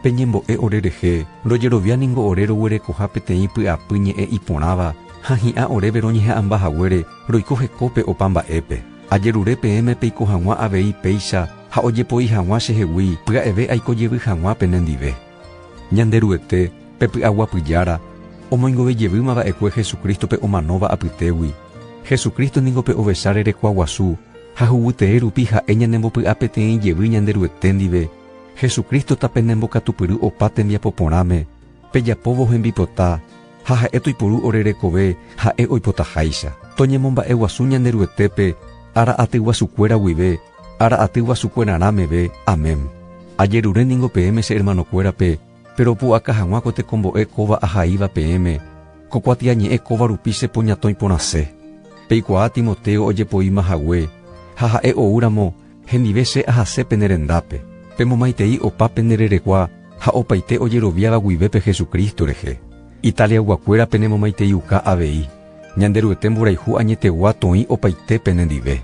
Peñembo'e ore rehe, rojerovia ningo ore roguerekoha peteĩ py'apy ñe'ẽ iporãva ha hi'ã oréve roñeha'ãmba haguére roiko hekópe opa mba'épe. Ajerure peẽme peiko hag̃ua avei péicha ha ojepoi hag̃ua chehegui pya'eve aiko jevy hag̃ua penendive. Ñanderuete, pe Py'aguapyjára, omoingove jevýma va'ekue Jesucrístope omanóva apytégui. Jesucristo ningo pe ovecha rerekua guasu, ha huguytee rupi ha'e ñanembopy'apeteĩ jevy Ñanderuete ndive, Jesucristo tapenembokatupyry opa tembiapo porãme, pejapóvo hembipota, ha ha'e toiporu ore rekove ha'e oipotaháicha. Toñemomba'eguasu Ñanderuetépe ára aty guasukuéra guive, ára aty guasukuerarã meve. Amén. Ajerure ningo peẽme che hermanokuérape, peropu'aka hag̃ua ko tekombo'e kóva ahaíva peẽme, ko kuatiañe'ẽ kóva rupi che poñatõi porãse. Peikuaa Timoteo ojepoíma hague, ha ha'e oúramo, hendive che ahase pene rendápe. Pemomaitei opa pende rerekua ha opaite ojeroviáva guive pe Jesucristo rehe. Italiayguakuéra penemomaiteiuka avei. Ñanderuete mborayhu añetegua toĩ opaite penendive.